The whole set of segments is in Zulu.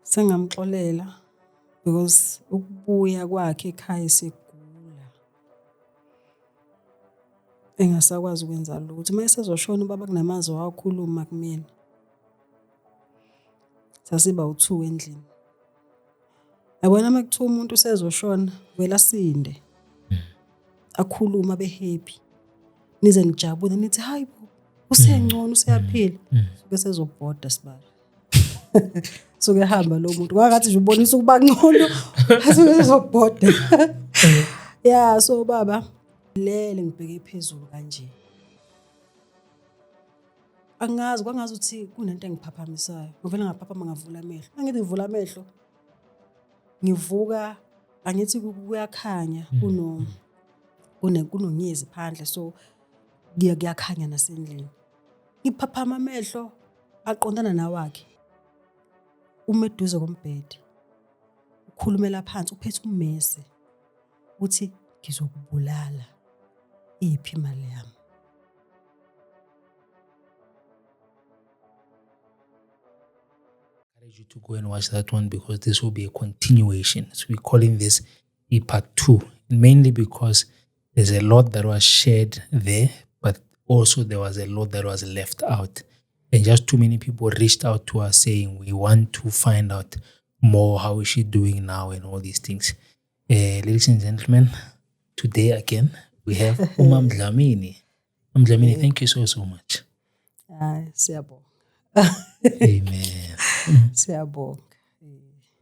Sengamxolela because ukubuya kwakhe ekhaya esegula engasakwazi ukwenza lutho. Uma esezoshona ubaba kunamazwi awakhuluma kumina. Sasiba u-two endlini. Yabona uma kuthiwa umuntu usezoshona vele asinde. Akhulume abe happy. Nize nijabule nithi hayi bo usengcono useyaphila. Suke sezobhoda sibali. Suke ehamba lo muntu. Kwakathi nje ubonisa ukuba ngcono asuke sezobhoda. Yeah, so baba lele ngibheke phezulu kanje. Angazi kwangazi ukuthi kunento engiphaphamisayo. Ngivele ngaphaphama ngavula amehlo. Angithi ngivula amehlo ngivuka angithi kuyakhanya kuno kune kunonyezi phandle so kuyakhanya nasendlini. Ngiphaphama amehlo aqondana nawakhe. Ume eduze kombhede. Ukhulumela phansi uphethe ummese. Uthi ngizokubulala. Iphi imali yami? Encourage you to go and watch that one because this will be a continuation. So we're calling this a part 2, mainly because there's a lot that was shared there, but also there was a lot that was left out. And just too many people reached out to us saying, we want to find out more, how is she doing now and all these things. Ladies and gentlemen, today again, we have Umam Dlamini. Umam Dlamini, thank you so, so much. Hayi, siyabonga. Amen. Siyabonga.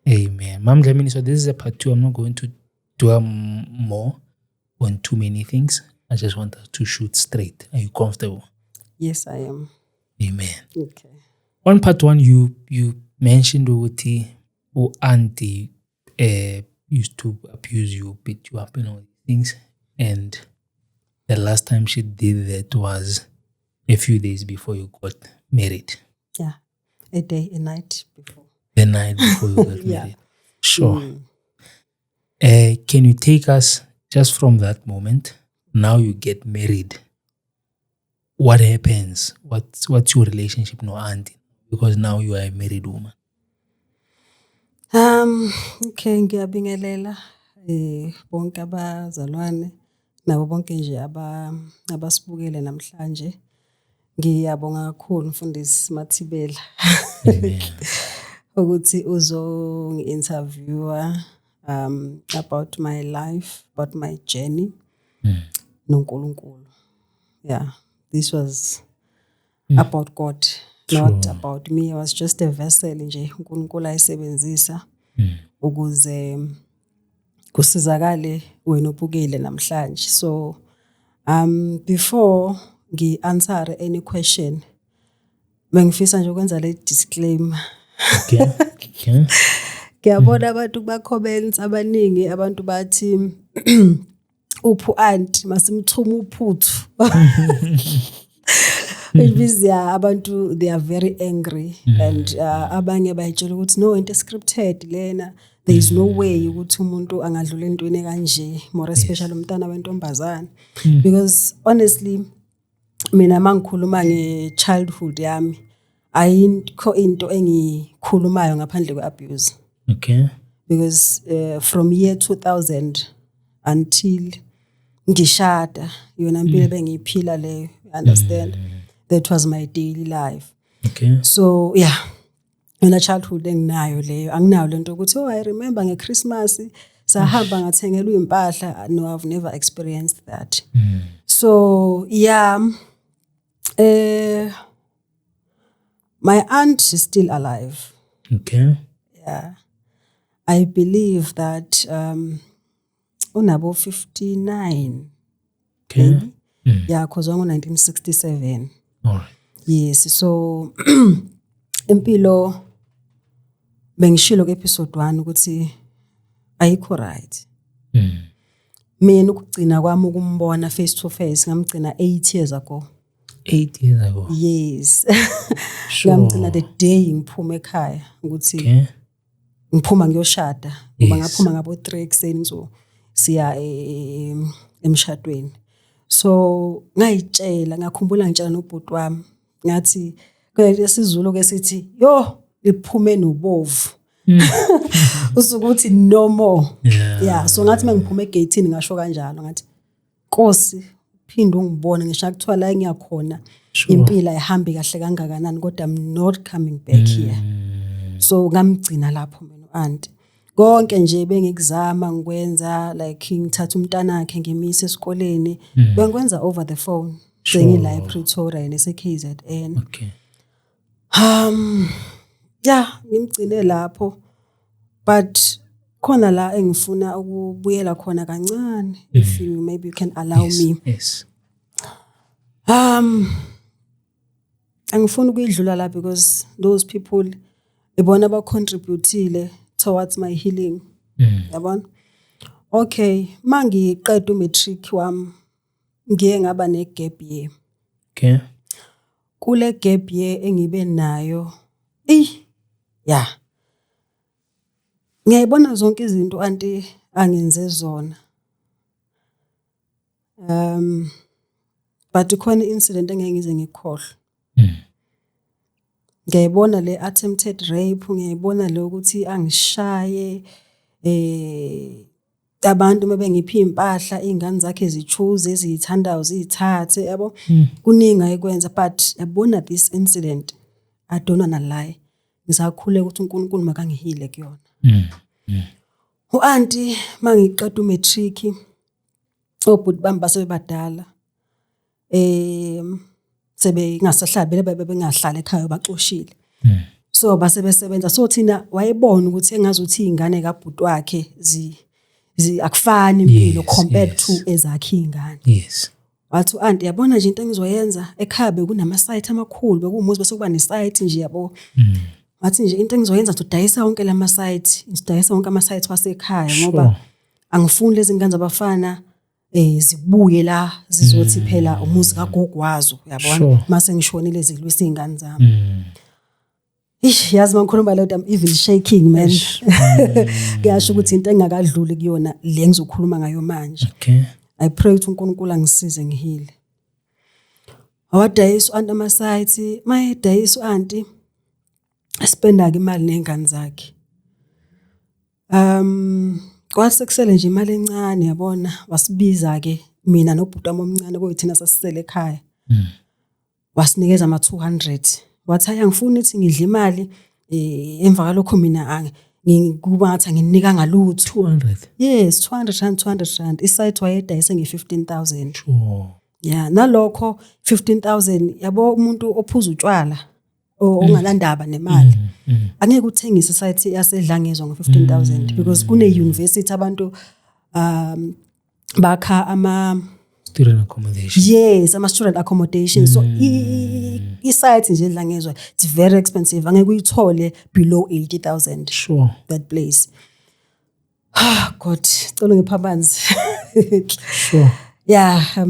Amen. Mam Dlamini, so this is a part 2. I'm not going to dwell more on too many things. I just want us to shoot straight. Are you comfortable? Yes, I am. Amen. Okay. On part 1, you mentioned ukuthi auntie used to abuse you, beat you up and all these things. And the last time she did that was a few days before you got married. Yeah, a day, a night before. The night before you got Yeah. married. Sure. Can you take us just from that moment? Now you get married. What happens? What's your relationship no auntie? Because now you are a married woman. Okay, ngiyabingelela bonke abazalwane nabo bonke nje abasibukele namhlanje. Ngiyabonga kakhulu Mfundisi Mathibela. Amen. Ukuthi uzongi-interviewer about my life, about my journey noNkulunkulu. Yeah, this was about God, not about me. I was just a vessel nje uNkulunkulu ayisebenzisa ukuze kusizakale wena obukele namhlanje. So before ngi-answer any question, bengifisa nje ukwenza le disclaimer. Okay. Okay. Ngiyabona abantu ba comments abaningi abantu bathi uphu aunt masimthuma uphuthu. Which means yeah, abantu they are very angry and abanye bayitshela ukuthi no into scripted lena, there is no way ukuthi umuntu angadlula entweni kanje, more especially umntana wentombazana. Because honestly mina mangikhuluma nge-childhood yami ayikho into engikhulumayo ngaphandle kwe-abuse. Okay. Because from year 2000 until ngishada, yona impilo bengiyiphila leyo, you understand? That was my daily life. Okay. So yeah, yona childhood enginayo leyo, anginayo lento ukuthi oh I remember ngeChristmas sahamba ngathengelwa impahla. No, I've never experienced that. So yeah, my aunt is still alive. Okay. Yeah. I believe that unabo 59. Okay. Maybe. Yeah, because wango 1967. All right. Yes, so impilo bengishilo ku episode 1 ukuthi ayikho right. Mina ukugcina kwami ukumbona face to face ngamgcina 8 years ago. 8 years ago. Yes. Sure. Ngamgcina the day ngiphuma ekhaya ukuthi Okay. ngiphuma ngiyoshada ngoba Yes. ngaphuma ngabo 3 ekseni so siya emshadweni. So ngayitshela ngakhumbula ngitshela nobhuti wami ngathi kulesiZulu ke sithi yo liphume nobovu. Usukuthi no more. Yeah. Yeah, so ngathi mangiphuma egate ngasho kanjalo, ngathi, "Nkosi, phinde ungibone ngisho kuthiwa la engiyakhona impilo ayihambi kahle kangakanani, kodwa I'm not coming back here." So ngamgcina lapho mina u-auntie. Konke nje bengikuzama ngikwenza, like ngithatha umntanakhe ngimise esikoleni, bengikwenza over the phone sengila ePretoria, yena ese-KZN. Yeah, ngimgcine lapho, but khona la engifuna ukubuyela khona kancane, if you maybe you can allow me. Yes. Angifuni ukuyidlula la because those people ibona abacontributile towards my healing. Yabona? Okay, mangiqeda umatric wami ngiye ngaba ne gap year. Kule gap year engibe nayo, yeah. Ngiyayibona zonke izinto auntie angenze zona. But khona incident engeke ngize ngikhohlwe. Ngiyayibona le attempted rape, ngiyayibona le ukuthi angishaye, abantu mebengipha impahla, izingane zakhe zichoose eziyithandayo ziyithathe, yabo. Kuningi ayikwenza, but yabona this incident, I don't wanna lie. Ngisakhuleka ukuthi uNkulunkulu makangiheale kuyona. U-auntie mangiqeda umatric, obhuti bami basebebadala. Sebengasahlali vele, bengahlali ekhaya, baxoshile. So base besebenza, so thina wayebona ukuthi engazuthi izingane kabhuti wakhe zi akufani impilo compared to ezakhe izingane. Wathi u-auntie, "Yabona nje into engizoyenza, ekhaya bekunama-site amakhulu, bekuwumuzi bese kuba ne-site nje, yabo." Wathi nje, "Into engizoyenza, ngizodayisa wonke lama-site, ngizodayisa wonke ama-site wasekhaya ngoba angifuni lezi ngane zabafana zibuye la zizothi phela umuzi kagogo wazo, uyabona, mase ngishonile zilwisa izingane zami." Ish, yazi mangikhuluma le nto, I'm even shaking, man. Kuyasho ukuthi into engakadluli kuyona le ngizokhuluma ngayo manje. I pray ukuthi uNkulunkulu angisize ngiheale. Awadayisa u-auntie ama-site, mayedayisa u-auntie spenda ke imali nengane zakhe. Kwase kusele nje imali encane, yabona, wasibiza ke mina nobhuti wami omncane, kuyithina sasisele ekhaya. Wasinikeza ama 200. Wathi, "Hayi, angifuni ithi ngidla imali, emva kalokho mina kuba ngathi anginika ngalutho." 200. Yes, 200 rand, 200 rand. Isite wayedayise nge-15,000. Yeah, nalokho 15,000, yabo, umuntu ophuza utshwala onganandaba nemali. Angeke uthengise isite yaseDlangezwa ngo-15,000 because kune university, abantu bakha ama Student accommodation. Yes, ama student accommodation. So i-site nje eDlangezwa, it's very expensive. Angeke uyithole below 80,000. That place. Ah God, cela ngipha amanzi. Yeah,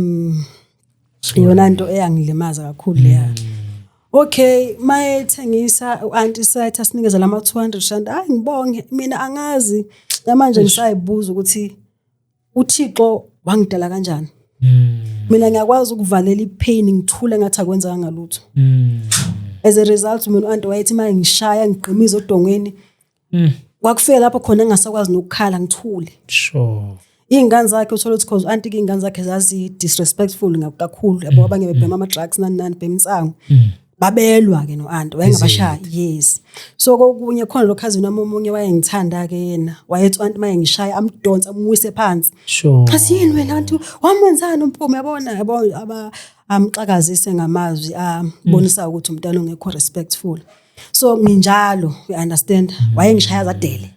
iyona nto eyangilimaza kakhulu leya. Okay, mayethengisa u-auntie site asinikeza lama 200 rand. Hayi, ngibonge mina, angazi namanje ngisayibuza ukuthi uThixo wangidala kanjani. Mina ngiyakwazi ukuvalela ipain, ngithule ngathi akwenzeka ngalutho. As a result, mina u-auntie wayethi manje ngishaya ngigqimiza odongweni. Kwakufika lapho khona engasakwazi nokukhala, ngithule. Iy'ngane zakhe, uthola ukuthi cause u-auntie ke iy'ngane zakhe zazi disrespectful kakhulu, yabo, abanye bebhema ama-drugs, nani nani, bhema insangu. Babelwa ke no-auntie, wayengabashaya, yes. So kokunye khona lo cousin wami omunye wayengithanda ke yena, wayethi u-auntie maye ngishaya amdonsa amwise phansi. Athi, "Yini wena auntie, wamenzani uMpumi?" Yabona, yabo, aba amxakazise ngamazwi abonisa ukuthi umntwana ongekho respectful. So nginjalo, you understand? Wayengishaya zadele.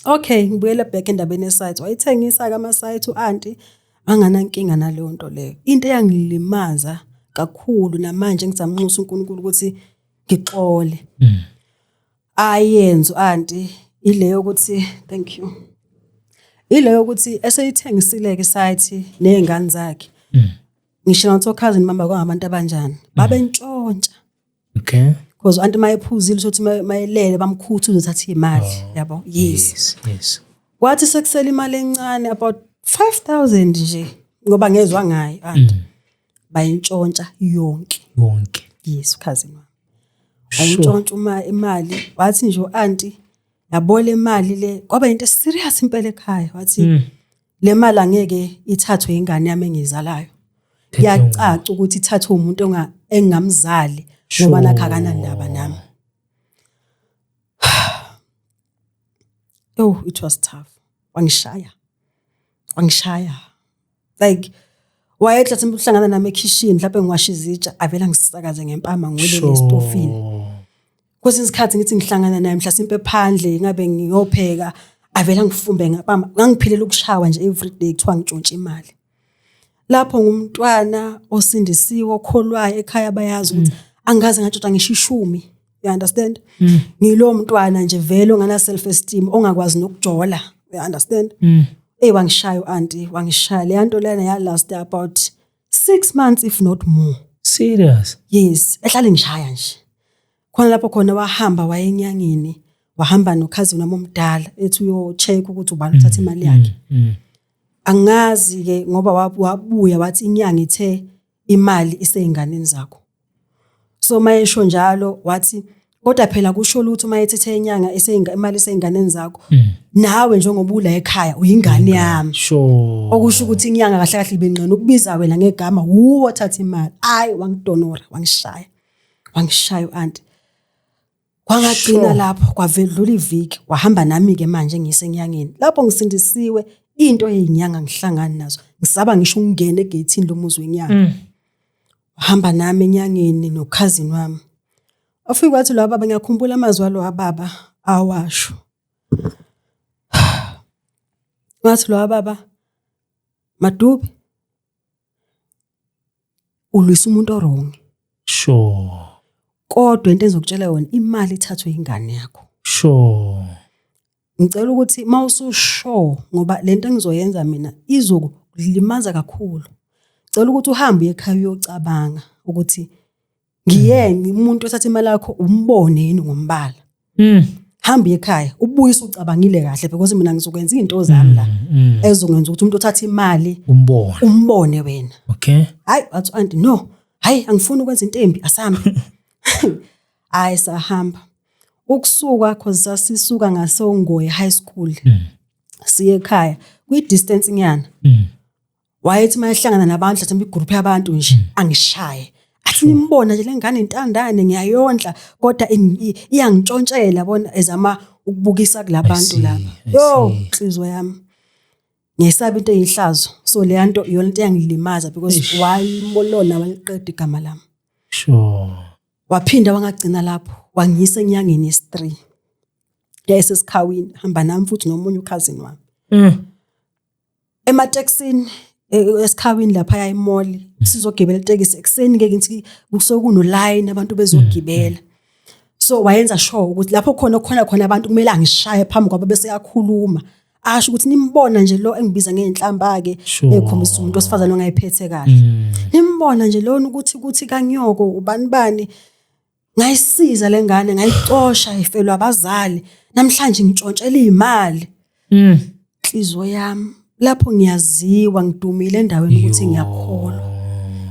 Okay, ngibuyele back endabeni yesite. Wayithengisa ke ama-site u-auntie, anganankinga naleyo nto leyo. Into eyangilimaza kakhulu namanje ngizamnxusa uNkulunkulu ukuthi ngixole. Ayenza u-auntie ile yokuthi, thank you. Ile yokuthi eseyithengisile ke isite nezingane zakhe. Ngisho nathi cousin bamba kwangabantu abanjani. Babentshontsha. Because auntie mayephuzile, uthi mayelele bamkhutha, uzothatha imali, yabo. Yes. Kwathi sekusele imali encane, about 5000 nje, ngoba ngezwe ngayo auntie. Bayintshontsha yonke. Yonke. Yes, cousin wami. Ayintshontsha uma imali. Wathi nje u-anti, yabo le mali le, kwaba into serious impela ekhaya. Wathi le mali angeke ithathwe ingane yami engiyizalayo. Kuyacaca ukuthi ithathwe umuntu engingamzali ngoba nakho akanandaba nami. Oh, it was tough. Wangishaya. Wangishaya. Like wayethi athi uhlangana nami ekhishini mhlawumbe ngiwasha izitsha avela ngisakaze ngempama ngiwelele esitofini. Kwesinye isikhathi ngithi ngihlangana naye mhlasimpe phandle ngabe ngiyopheka avela ngifumbe ngempama. Ngangiphilela ukushawa nje every day kuthiwa ngitshontshe imali. Lapho ngumntwana osindisiwe okholwayo ekhaya bayazi ukuthi angikaze ngatshontsha ngisho ishumi. You understand? Ngilowo mntwana nje vele ongana self esteem ongakwazi nokujola. You understand? Hey, wangishaya u-auntie, wangishaya. Le nto lena ya last about 6 months if not more. Serious? Yes, ehlale ngishaya nje. Khona lapho khona wahamba waye enyangeni, wahamba nokhazini wami omdala ethi uyo-check ukuthi ubani uthatha imali yakhe. Angazi ke ngoba wabuya wathi inyanga ithe imali iseyinganeni zakho. So mayesho njalo wathi kodwa phela kusho lutho mayethethe inyanga imali iseyinganeni zakho. Nawe njengoba ula ekhaya uyingane yami. Sure. Okusho ukuthi inyanga kahle kahle ibinqena ukubiza wena ngegama wuwo othatha imali. Hayi wangidonora, wangishaya. Wangishaya u-auntie. Kwangagcina lapho kwavedlula iviki wahamba nami ke manje ngisenyangeni. Lapho ngisindisiwe into eyinyanga ngihlangana nazo. Ngisaba ngisho ukungena egeyithini lomuzi wenyanga. Wahamba nami enyangeni nokhazini wami. Afike wathi lo baba ngiyakhumbula amazwi alo baba awasho. Wathi lo baba Madube ulwisa umuntu orong. Sure. Kodwa into engizokutshela yona imali ithathwe ingane yakho. Sure. Ngicela ukuthi mawususure ngoba lento engizoyenza mina izokulimaza kakhulu. Ngicela ukuthi uhambe uye ekhaya uyocabanga ukuthi ngiyeni umuntu othatha imali yakho umbone yini ngombala. Hamba ekhaya ubuyise ucabangile kahle because mina ngizokwenza izinto zami la ezokwenza ukuthi umuntu othatha imali umbone umbone wena. Okay. Hayi wathi auntie no, hayi angifuni ukwenza into embi asambe. Hayi sahamba. Ukusuka cause sasisuka ngaseNgoye High School. Siye ekhaya kwi distance nyana. Wayethi mayehlangana nabantu mhlawumbe igroup yabantu nje angishaye. Athi nimbona nje lengane intandane ngiyayondla kodwa iyangishontshela bona ezama ukubukisa kulabantu laba. Yo inhliziyo yami. Ngiyesaba into eyihlazo. So le nto iyona into eyangilimaza because wayimolona waliqeda igama lami. Sure. Waphinda wangagcina lapho wangiyisa enyangeni yesi-3. Yayisesikhawini hamba nami futhi nomunye ukhazini wami. Ematekisini esikhawini lapha ya emall sizogibela itekisi ekuseni ke ngithi kusokuno line abantu bezogibela. So wayenza sure ukuthi lapho khona khona khona abantu kumele angishaye phambi kwabo bese yakhuluma. Asho ukuthi nimbona nje lo engibiza ngeenhlamba ke ekhombisa umuntu osifazane ongayiphethe kahle. Nimbona nje lona ukuthi kanyoko ubani bani. Ngayisiza lengane ngayicosha ifelwa abazali. Namhlanje ngitshontshela imali. Inhliziyo yami lapho ngiyaziwa ngidumile endaweni ukuthi ngiyakholwa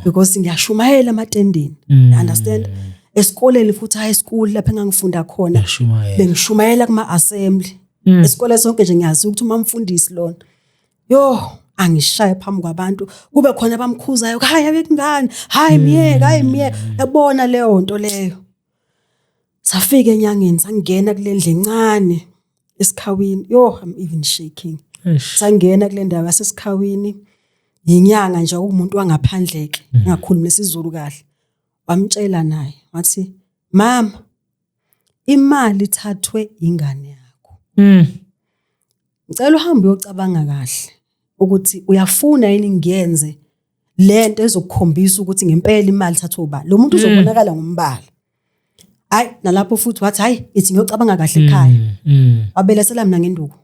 because ngiyashumayela ematendeni. You understand? Esikoleni futhi high school lapho engangifunda khona bengishumayela kuma assembly. Esikole sonke nje ngiyazi ukuthi umamfundisi lona. Yo angishaye phambi kwabantu kube khona abamkhuzayo hayi abekungane hayi miyeke hayi miyeke yabona leyo nto leyo. Safika enyangeni sangena kule ndlu encane esikhawini. Yo I'm even shaking. Sangena kule ndawo yasesikhawini yinyanga nje umuntu wangaphandle ke engakhulumi isiZulu kahle. Wamtshela naye wathi mama imali ithathwe ingane yakho. Ngicela uhambe uyocabanga kahle ukuthi uyafuna yini ngiyenze lento ezokukhombisa ukuthi ngempela imali ithathwe ubani. Lo muntu uzobonakala ngombala. Hayi nalapho futhi wathi hayi ithi ngiyocabanga kahle ekhaya. Wabelesela mina ngenduku.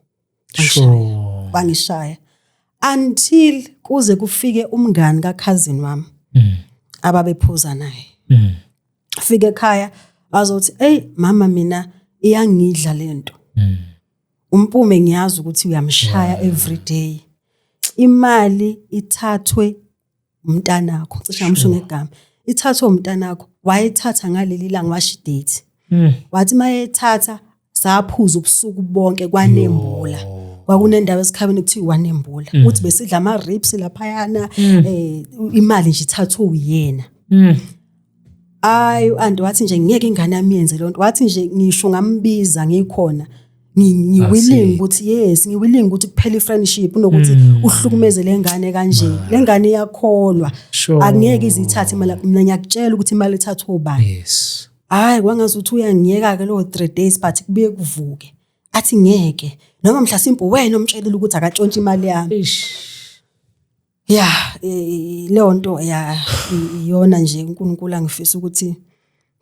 Sure. Wangishaya until kuze kufike umngani kakhazini wami. Ababephuza naye. Fike ekhaya azothi hey mama mina iyangidla lento. Umpume ngiyazi ukuthi uyamshaya every day. Imali ithathwe umntanakho, cishe ngamsho ngegama. Ithathwe umntanakho, wayithatha ngaleli langa washo idate. Wathi mayethatha, saphuza ubusuku bonke kwanembula. Kwakunendawo esikhabeni kuthiwa wanembula, uthi besidla ama-ribs laphayana, imali nje ithathwe uyena. Ayi, u-anti wathi nje ngeke ingane yami yenze lonto. Wathi nje ngisho ngambiza ngikhona, ngi-willing see. ukuthi, yes, ngi-willing ukuthi kuphele i-friendship kunokuthi uhlukumeze le ngane kanje. Le ngane iyakholwa. Angeke izithathe imali, mina ngiyakutshela ukuthi imali ithathwe ubani. Hayi, kwangazuthi uyangiyeka-ke lowo 3 days, but kubuye kuvuke athi ngeke, noma mhlasimpe wena omtshelile ukuthi akatshontshe imali yami. Eish. Ya, leyo nto ya iyona nje uNkulunkulu angifisa ukuthi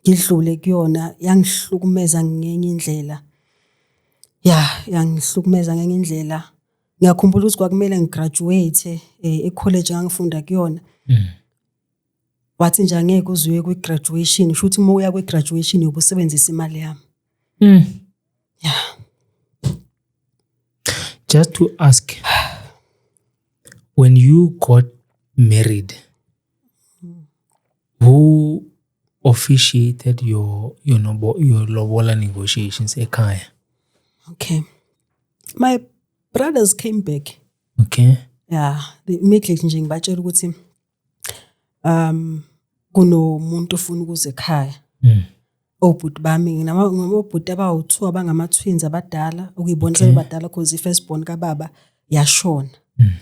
ngidlule kuyona. Yangihlukumeza ngenye indlela, ya, yangihlukumeza ngenye indlela. Ngiyakhumbula ukuthi kwakumele ngigraduate e-college engangifunda kuyona. Wathi nje angeke uze uye kwi-graduation, sho ukuthi uma uya kwi-graduation uyobe usebenzisa imali yami. Ya. Just to ask, when you got married, who officiated your lobola negotiations ekhaya? Okay, my brothers came back. Yeah, the immediately nje ngibatshela ukuthi kunomuntu ofuna ukuza ekhaya. Obhuti bami, nginamabhuti abawu-2 abangama-twins abadala, okuyibona sebebadala cause i-first born kababa yashona.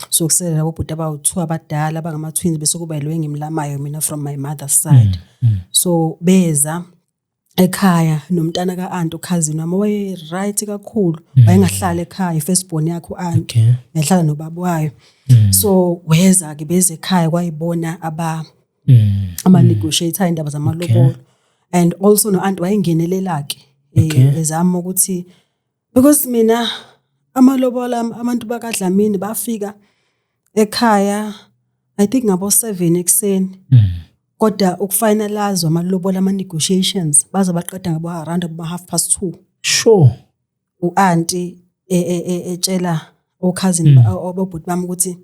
So kusele labo bhuti abawu-2 abadala abangama-twins, bese kuba lo engimlamayo mina from my mother's side. So beza ekhaya nomntana ka-anti, ukhazini wami waye right kakhulu, wayengahlala ekhaya, i-first born yakhe u-anti yahlala nobaba wayo. So weza ke, beze ekhaya, kwayibona aba ama-negotiator indaba zamalobolo, and also no-anti wayengenelela-ke, ezama ukuthi, because mina amalobolo ami, abantu bakaDlamini bafika ekhaya I think ngabo 7 ekuseni, kodwa ukufinalize amalobolo, ama-negotiations, baze baqeda ngabo around abo 2:30. U-anti etshela okhazini obabhuti bami ukuthi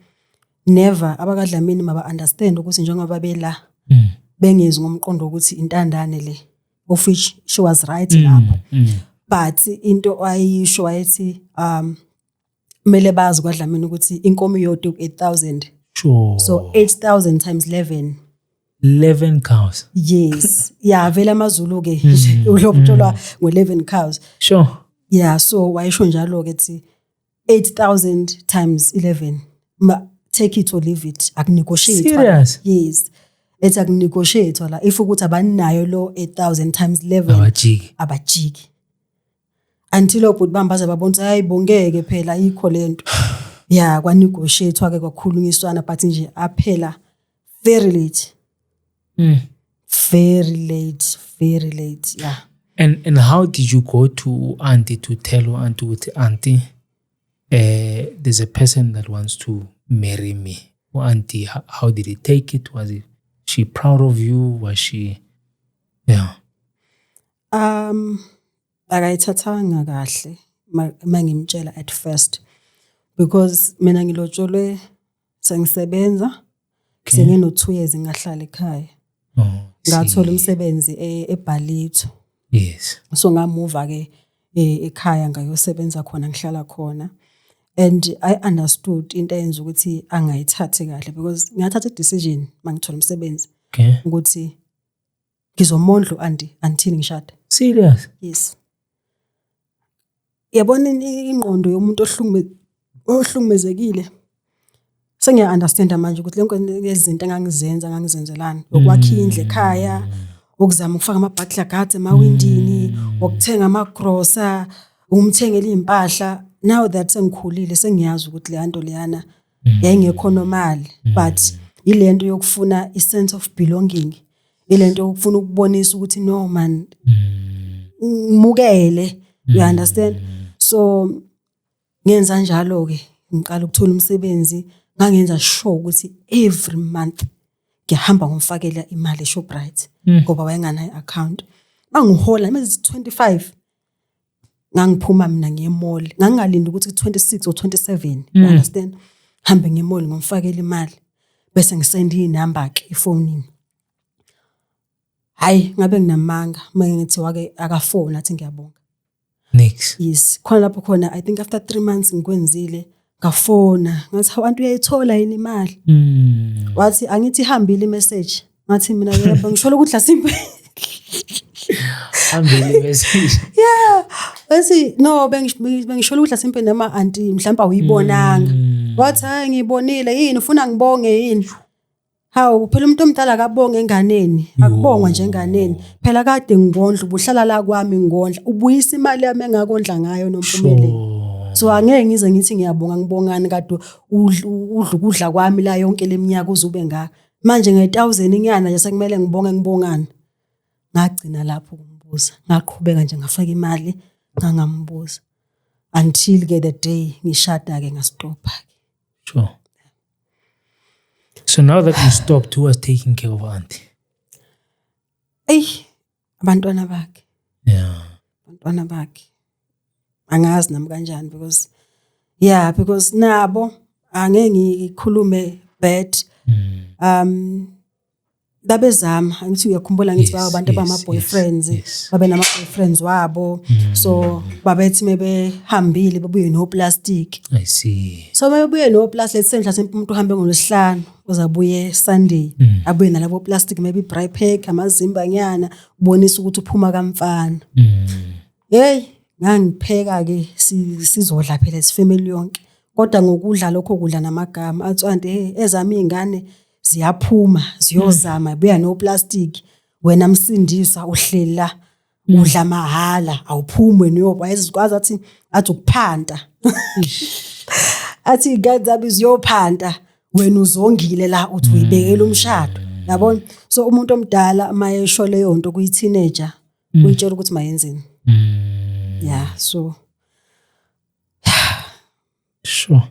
never, abakaDlamini maba understand ukuthi njengoba bela bengezwi ngomqondo ukuthi intandane le, of which she was right lapho. But into ayisho, wayethi kumele bazi kwaDlamini ukuthi inkomo iyodwa ku-8000. So 8000 times 11. 11 cows. Yes, yeah, vele amaZulu ke ulobotsholwa ngo-11 cows. Yeah, so wayesho njalo ke ethi 8000 times 11, ma take it or leave it, akunegotiate. Serious? Yes, ethi akunegotiate la, if ukuthi abanayo lo 8000 times 11. Abajiki. Abajiki until obhuti bami baze babona ukuthi hayi bongeke phela, ayikho lento ya. Kwanegotiate ke, kwakhulunyiswana, but nje aphela very late. Very late, very late, yeah. And how did you go to auntie to tell auntie ukuthi auntie, there's a person that wants to marry me? Auntie, how did he take it? Was she proud of you? Was she, yeah? Akayithathanga kahle mangimtshela at first, because mina ngilotsholwe sengisebenza, sengino 2 years ngingahlala ekhaya. Oh, Ngathola see. umsebenzi eBhalitho. So ngamuva ke ekhaya, ngayosebenza khona, ngihlala khona, and I understood into eyenza ukuthi angayithathi kahle, because ngathatha i-decision mangithola umsebenzi ukuthi ngizomondla u-anti until ngishada. Serious? Yes, yabona ingqondo yomuntu ohlukumezekile, sengiya-understanda manje ukuthi lonke lezi zinto engangizenza ngangizenzelani: ukwakha indlu ekhaya, ukuzama ukufaka ama-burglar guards emawindini, ukuthenga amagrosa, ukumthengela iy'mpahla. Now that sengikhulile, sengiyazi ukuthi leya nto leyana yayingekho normal, but ile nto yokufuna i-sense of belonging, ile nto yokufuna ukubonisa ukuthi no man, ngimukele, you understand? So ngenza njalo ke, ngiqala ukuthola umsebenzi, ngangenza sure ukuthi every month ngiyahamba ngomfakela imali eShoprite, ngoba wayenganayo i-account. Mangihola manje 25, ngangiphuma mina ngiye mall, ngangingalindi ukuthi 26 or 27, you understand? Hambe ngiye mall, ngomfakela imali, bese ngisenda inamba ke efonini. Hayi, ngabe nginamanga uma ngithi wake akafoni athi ngiyabonga. Nix. Yes, khona lapho khona, I think after 3 months ngikwenzile, ngafona ngathi, "Hawu anti, uyayithola yini imali?" Wathi, "Angithi ihambile imessage." Ngathi mina, "Yebo, ngisho ukuthi lasimpe." Hambile message. Yeah, wathi, "No, bengisho ukuthi lasimpe noma anti mhlawumbe awuyibonanga." Wathi, "Hayi, ngiyibonile. Yini, ufuna ngibonge yini? Hawu phela, umuntu omdala akabonge enganeni, akubongwa nje enganeni. Phela kade ngondla, ubuhlala la kwami ngondla, ubuyisa imali yami engakondla ngayo, Nompumelelo. So angeke ngize ngithi ngiyabonga, ngibongani kade udla ukudla kwami la yonke leminyaka uzube ngaka. Manje nge-1000 inyana nje sekumele ngibonge, ngibongani?" Ngagcina lapho ukumbuza, ngaqhubeka nje ngafaka imali, ngangambuza until ke the day ngishada ke, ngastopha ke. Sure. So now that you stopped, who was taking care of auntie? Eyi, abantwana bakhe. Abantwana bakhe, angazi nami kanjani, because yeah, because nabo angeke ngikhulume bad. Babezama, angithi uyakhumbula ngithi baba abantu abama boyfriends, babe nama boyfriends wabo, so babethi mebehambile babuye no plastic. I see. So mabebuye no plastic, let's say mhlawumbe umuntu uhambe ngolwesihlanu, uzabuye Sunday, abuye nalabo plastic, maybe dry pack, amazimba nyana, ubonisa ukuthi uphuma kamfana. Hey, ngangipheka ke, sizodla phela isifamily yonke, kodwa ngokudla lokho kudla namagama athi, "Anti, hey, ezami izingane ziyaphuma ziyozama, buya no plastic, wena msindiswa uhleli la udla mahala, awuphumi wena uyoba." Wayezikwazi athi ukuphanta, athi, "Iy'ngane zami ziyophanta, wena uzongile la uthi uyibekela umshado." Yabona, so umuntu omdala uma esho leyo nto kuyi-teenager, uyitshela ukuthi mayenzeni. Yeah, so Sure.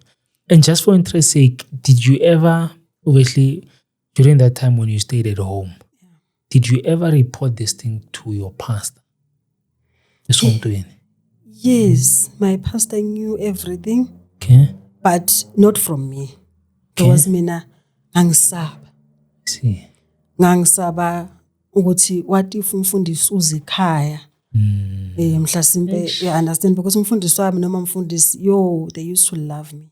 And just for interest sake, did you ever, obviously, during that time when you stayed at home, did you ever report this thing to your pastor? Esontweni. Yes, my pastor knew everything, but not from me because mina ngangisaba. I see. Ngangisaba ukuthi what if umfundisi uze ekhaya, mhlasimpe, you understand, because umfundisi wami noma umfundisi, yo, they used to love me.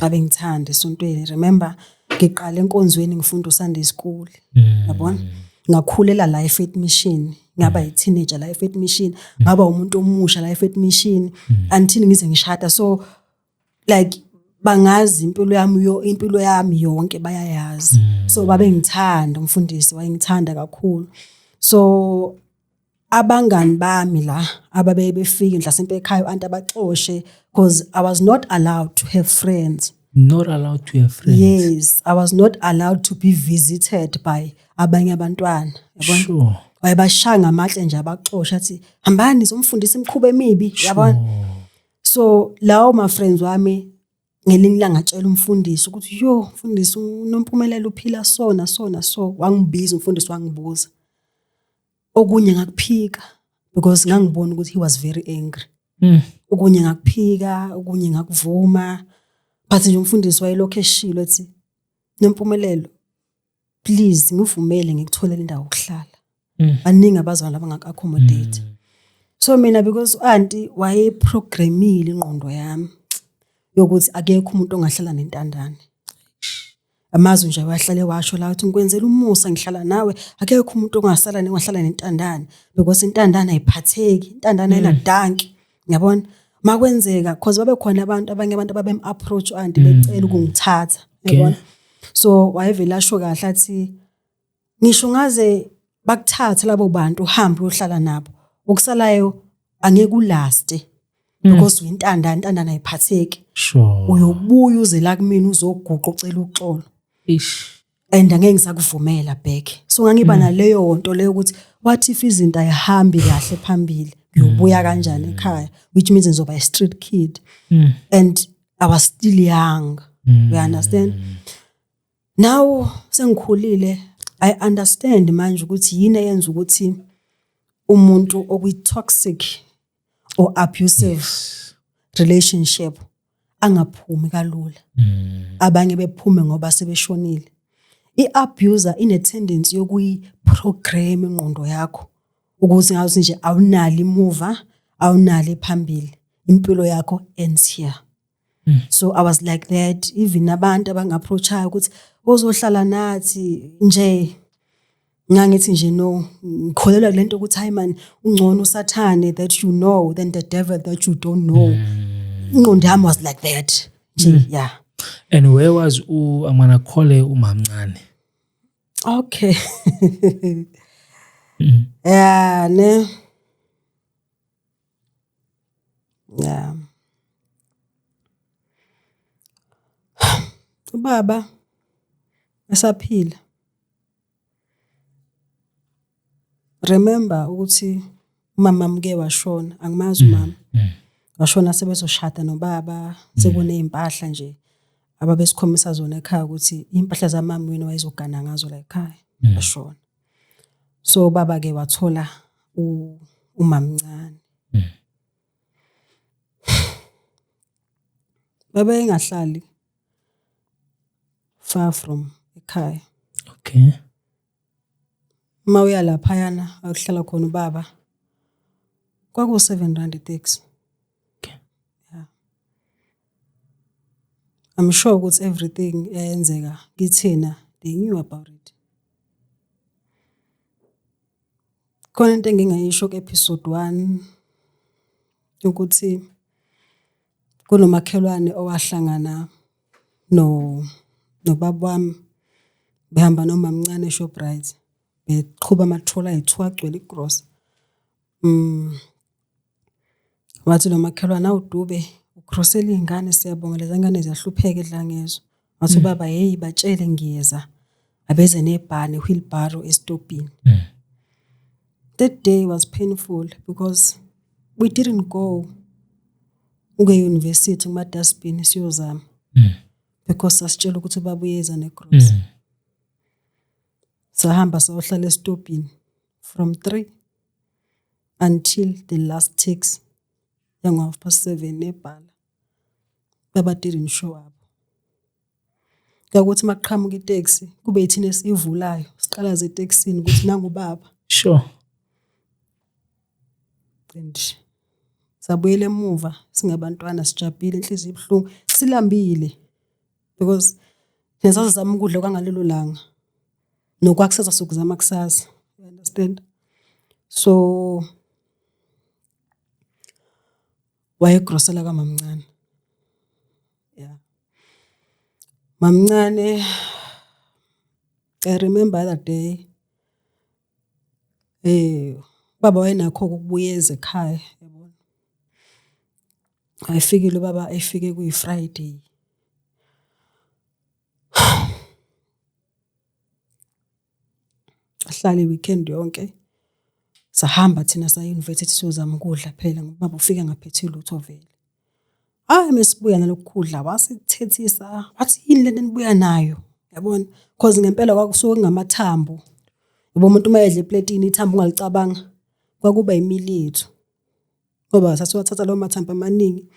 Babengithanda esontweni. Remember, ngiqala enkonzweni ngifunda uSunday school, yabona, ngakhulela la eFaith Mission, ngaba yi-teenager la eFaith Mission, ngaba umuntu omusha la eFaith Mission until ngize ngishada. So like bangazi impilo yami, yo, impilo yami yonke bayayazi. So babengithanda, umfundisi wayengithanda kakhulu. So abangani bami la ababe befike mhlasimpe ekhaya, anti abaxoshe, because I was not allowed to have friends. Not allowed to have friends. Yes, I was not allowed to be visited by abanye abantwana, yabona. Wayebashaya ngamatshe nje abaxosha, athi, "Hambani zomfundisa imikhuba emibi," yabona. So lawo ma friends wami, ngelinye ilanga ngatshela umfundisi ukuthi, "Yo mfundisi, uNompumelelo uphila so na so na so." Wangibiza umfundisi, wangibuza. Okunye ngakuphika because ngangibona ukuthi he was very angry. Okunye ngakuphika, okunye ngakuvuma, but nje umfundisi wayelokhu eshilo ethi, "Nompumelelo, please ngivumele ngikutholele indawo yokuhlala. Baningi abazali abangaku-accommodate." So mina, because auntie wayeprogramile ingqondo yami yokuthi akekho umuntu ongahlala nentandane. Amazwi nje wahlale washo la ukuthi, "Ngikwenzela umusa, ngihlala nawe, akekho umuntu ongasala ongahlala nentandane because intandane ayiphatheki, intandane ayinadanki." Yabona? Makwenzeka because babe khona abantu, abanye abantu ababem approach auntie becela ukungithatha, yabona? So wayevele asho kahle athi, "Ngisho ngaze bakuthathe labo bantu, uhambe uyohlala nabo, okusalayo angeke ulaste because uyintandane, intandane ayiphatheki. Uyobuya uze la kumina uzoguqa ucela uxolo and angeke ngisakuvumela back." So ngangiba naleyo nto leyo ukuthi what if izinto ayihambi kahle phambili, ngiyobuya kanjani ekhaya, which means ngizoba a street kid. And I was still young, you understand? Now sengikhulile, I understand manje ukuthi yini eyenza ukuthi umuntu okwi toxic or abusive relationship angaphumi kalula. Abanye bephume ngoba sebeshonile. I-abuser ine-tendency yokuyi-program ingqondo yakho ukuthi ngathi nje awunalo imuva, awunalo phambili. Impilo yakho ends here. So I was like that, even abantu abang-approach-ayo ukuthi ozohlala nathi nje, ngangithi nje no, ngikholelwa kulento ukuthi hayi man, ungcono usathane that you know than the devil that you don't know. Ingqondo yami was like that nje, yeah. And where was I'm gonna call her umamncane? Okay. Yeah, ne. Yeah. Ubaba esaphila. Remember ukuthi umama mke washona, angimazi umama. Washona sebezoshada nobaba, sekunezimpahla nje ababesikhombisa zona ekhaya ukuthi impahla zamama wena wayezogana ngazo la ekhaya, washona. So baba ke wathola umamncane. Baba engahlali far from ekhaya. Okay. Uma uya laphayana akuhlala khona ubaba kwaku 7 rand itaxi. Okay. Yeah. I'm sure ukuthi everything eyenzeka kithina they knew about it. Khona into engingayisho ku episode 1 ukuthi kunomakhelwane owahlangana no nobaba wami behamba nomamncane eShoprite beqhuba amatrola ayi-2 agcwele igrosa. Wathi lo makhelwane awudube ucrossela izingane, siyabonga lezi ngane ziyahlupheka edlangezwe. Wathi ubaba hey batshele ngiyeza, abeze nebhane wheelbarrow esitopini. That day was painful because we didn't go uke university kuma dustbin siyozama. Because sasitshela ukuthi ubaba uyeza negrosa. Sahamba sayohlala esitopini from 3 until the last taxi yango 7:30 nebhala. Baba didn't show up. Kwakuthi maqhamuka itaxi kube yithina esivulayo siqalaze etaxini ukuthi nangu baba. Sure. And sabuyela emuva singabantwana sijabhile, inhliziyo ibuhlungu, silambile because sasizama ukudla kwangalelo langa nokwakusasa sokuzama kusasa. You understand? So wayegrosela kamamncane. Yeah. Mamncane, I remember that day baba wayenakho ukubuyeza ekhaya, yabona. Ayifikile baba, efike kuyi Friday. Ahlale weekend yonke. Sahamba thina saya university siyozama ukudla phela ngoba baba ufika ngaphethe lutho vele. Hayi mesibuya nalokudla wasithethisa, wathi yini lento enibuya nayo, yabona? Because ngempela kwakusuke kungamathambo. Yabo umuntu uma edla epletini ithambo ungalicabanga, kwakuba imili yethu. Ngoba sasiwathatha lawo mathambo amaningi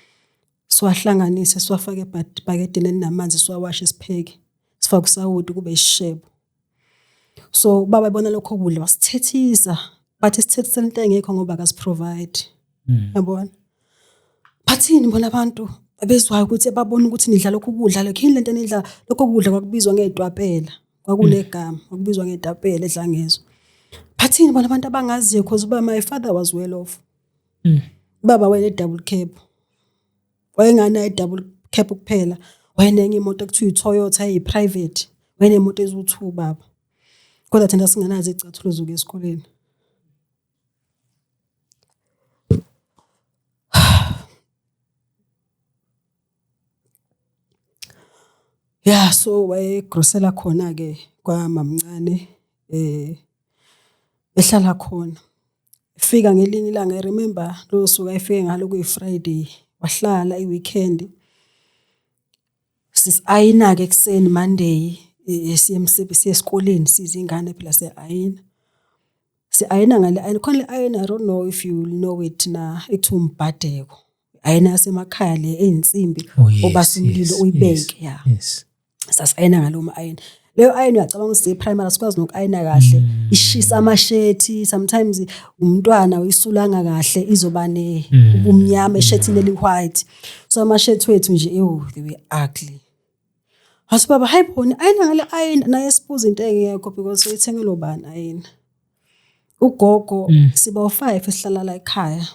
siwahlanganise siwafake ebhakedeni elinamanzi siwawashe sipheke, sifake usawoti kube isishebo. So baba ebona lokho kudla wasithethisa, but isithethisela into engekho ngoba akasiprovide. Yabona? Bathini bona abantu abezwayo ukuthi babona ukuthi nidla lokhu kudla lokho, yini lento enidla lokho kudla kwakubizwa ngedwapela, kwakunegama kwakubizwa ngedwapela edlangezwe. Bathini bona abantu abangaziyo because uba my father was well off. Baba wayene double cab. Wayenganayo double cab kuphela, wayenenye imoto ekuthiwa iToyota eyi private, wayenemoto eziwu2 baba. Kodwa thina singenazo izicathulo zokuya esikoleni. Yeah, so wayegrosela khona ke kwamamncane ehlala khona. Fika ngelinye ilanga, I remember lo suku ayifike ngalo kuyi Friday, wahlala i-weekend. Sisayina ke ekseni Monday siye esikoleni sizingane phela siya-ayina. Si-ayina ngale ayina khona le ayina, I don't know if you know it na, ekuthiwa umbhadeko. Ayina yasemakhaya le eyinsimbi, Oh, yes, obasa umlilo yes, uyibeke, yes, yeah. Yes. Sasayina ngalo ma-ayina. Leyo ayini uyacabanga ukuthi siye-primary sikwazi noku-ayina kahle, ishisa amashethi, sometimes umntwana uyisulanga kahle izoba ne ubumnyama eshethini eli-white. So amashethi wethu nje, ewu, they were ugly. Wathi baba, hayi bona ayina ngale ayina, naye sibuza into engekho because uyithengelwe ubani ayina. Ugogo siba u5 esihlala la ekhaya.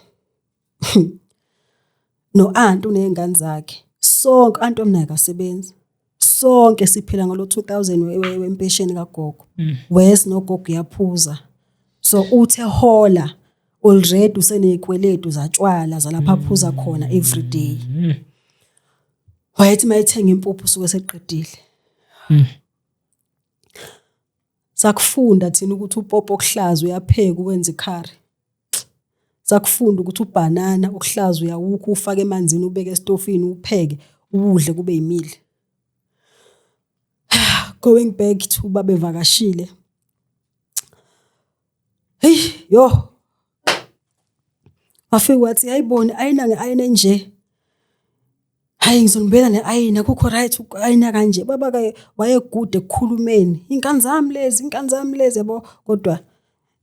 No aunt unezingane zakhe. Sonke aunt wami naye akasebenzi. Sonke siphila ngalo 2000 wempesheni kagogo. Wes nogogo uyaphuza. So uthe hola already usenezikweletu zatshwala zalapha aphuza khona every day. Wayethi mayethenga impuphu usuke seqedile. Sakufunda thina ukuthi upopo okuhlaza uyapheka uwenze ikhari. Sakufunda ukuthi ubhanana okuhlaza uyawukha ufake emanzini ubeke esitofini upheke uwudle kube yimile. Going back to babevakashile. Hey yo. Wafika wathi ayiboni ayina ngeayina nje. Hayi ngizonibela neayina kukho right ayina kanje. Baba ke wayegude ekukhulumeni. Inkani zami lezi, inkani zami lezi yabo kodwa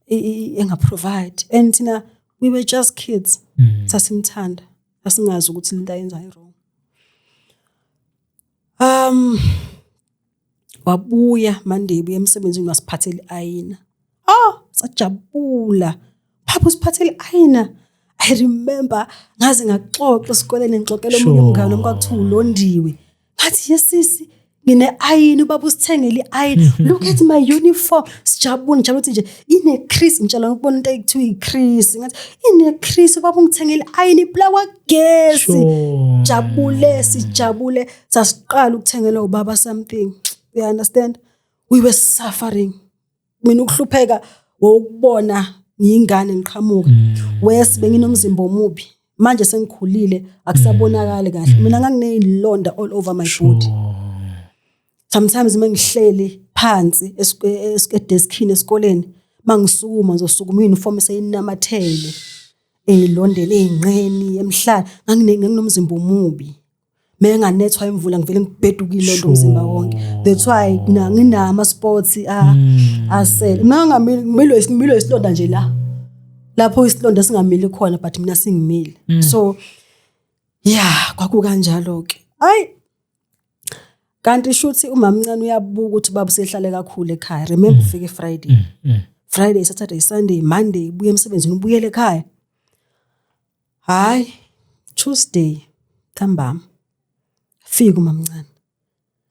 enga provide. And thina we were just kids. Sasimthanda. Sasingazi ukuthi lento ayenzayo wrong. Wabuya Monday buya emsebenzini wasiphathela iayina. Ah, sajabula. Baba usiphathela iayina. I remember ngaze ngaxoxa esikoleni ngixoxela omunye umngane wami kwakuthiwa uLondiwe. Ngathi yesisi ngine ayini ubaba usithengele iayini. Look at my uniform. Sijabule njalo ukuthi nje ine crease ngitshela ukubona into ekuthiwa i crease. Ngathi ine crease ubaba ungithengele iayini iplakwa gesi. Jabule sijabule sasiqala ukuthengela ubaba something. You understand? We were suffering. Mina ukuhlupheka wokubona ngiyingane ngiqhamuka. Wes benginomzimba omubi. Manje sengikhulile akusabonakali kahle. Mina nganginezilonda all over my body. Sometimes mengihleli phansi edeskini esikoleni mangisukuma ngizosukuma uniform seyinamathele eyilondele ezinqeni emhlana nganginomzimba omubi. Menganethwa imvula ngivele ngibheduke ilonto umzimba wonke. That's why nginama sports asele. Mangamile ngimilwe isimilo isilonda nje la. Lapho isilonda singamili khona but mina singimile. So yeah kwakukanjalo ke. Ay kanti shuthi umamncane uyabuka ukuthi baba usehlale kakhulu ekhaya. Remember ufike Friday. Friday, Saturday, Sunday, Monday ubuye emsebenzini ubuyele ekhaya. Hayi Tuesday ntambama fika umamncane.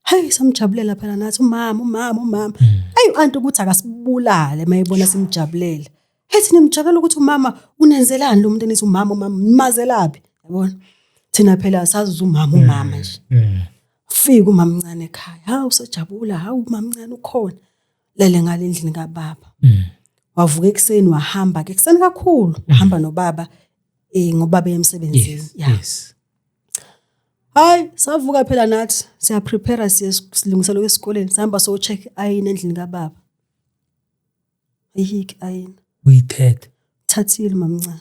Hey samjabulela phela nathi umama umama umama. Ayi anti ukuthi akasibulale mayibona simjabulela. Hey thina nimjabulela ukuthi umama unenzelani lo muntu enithi umama umama nimazelaphi yabona. Thina phela sazi umama umama nje. Fika umamncane ekhaya. Hawu usejabula, hawu umamncane ukhona. Lele ngale endlini kababa. Wavuka ekuseni wahamba ke ekuseni kakhulu wahamba nobaba ngoba beye emsebenzini. Yes. Hayi savuka phela nathi siya prepare siye silungisela esikoleni sihamba so check ayini endlini kababa. Ayikho ayini. Uyithethe. Thathile mamncane.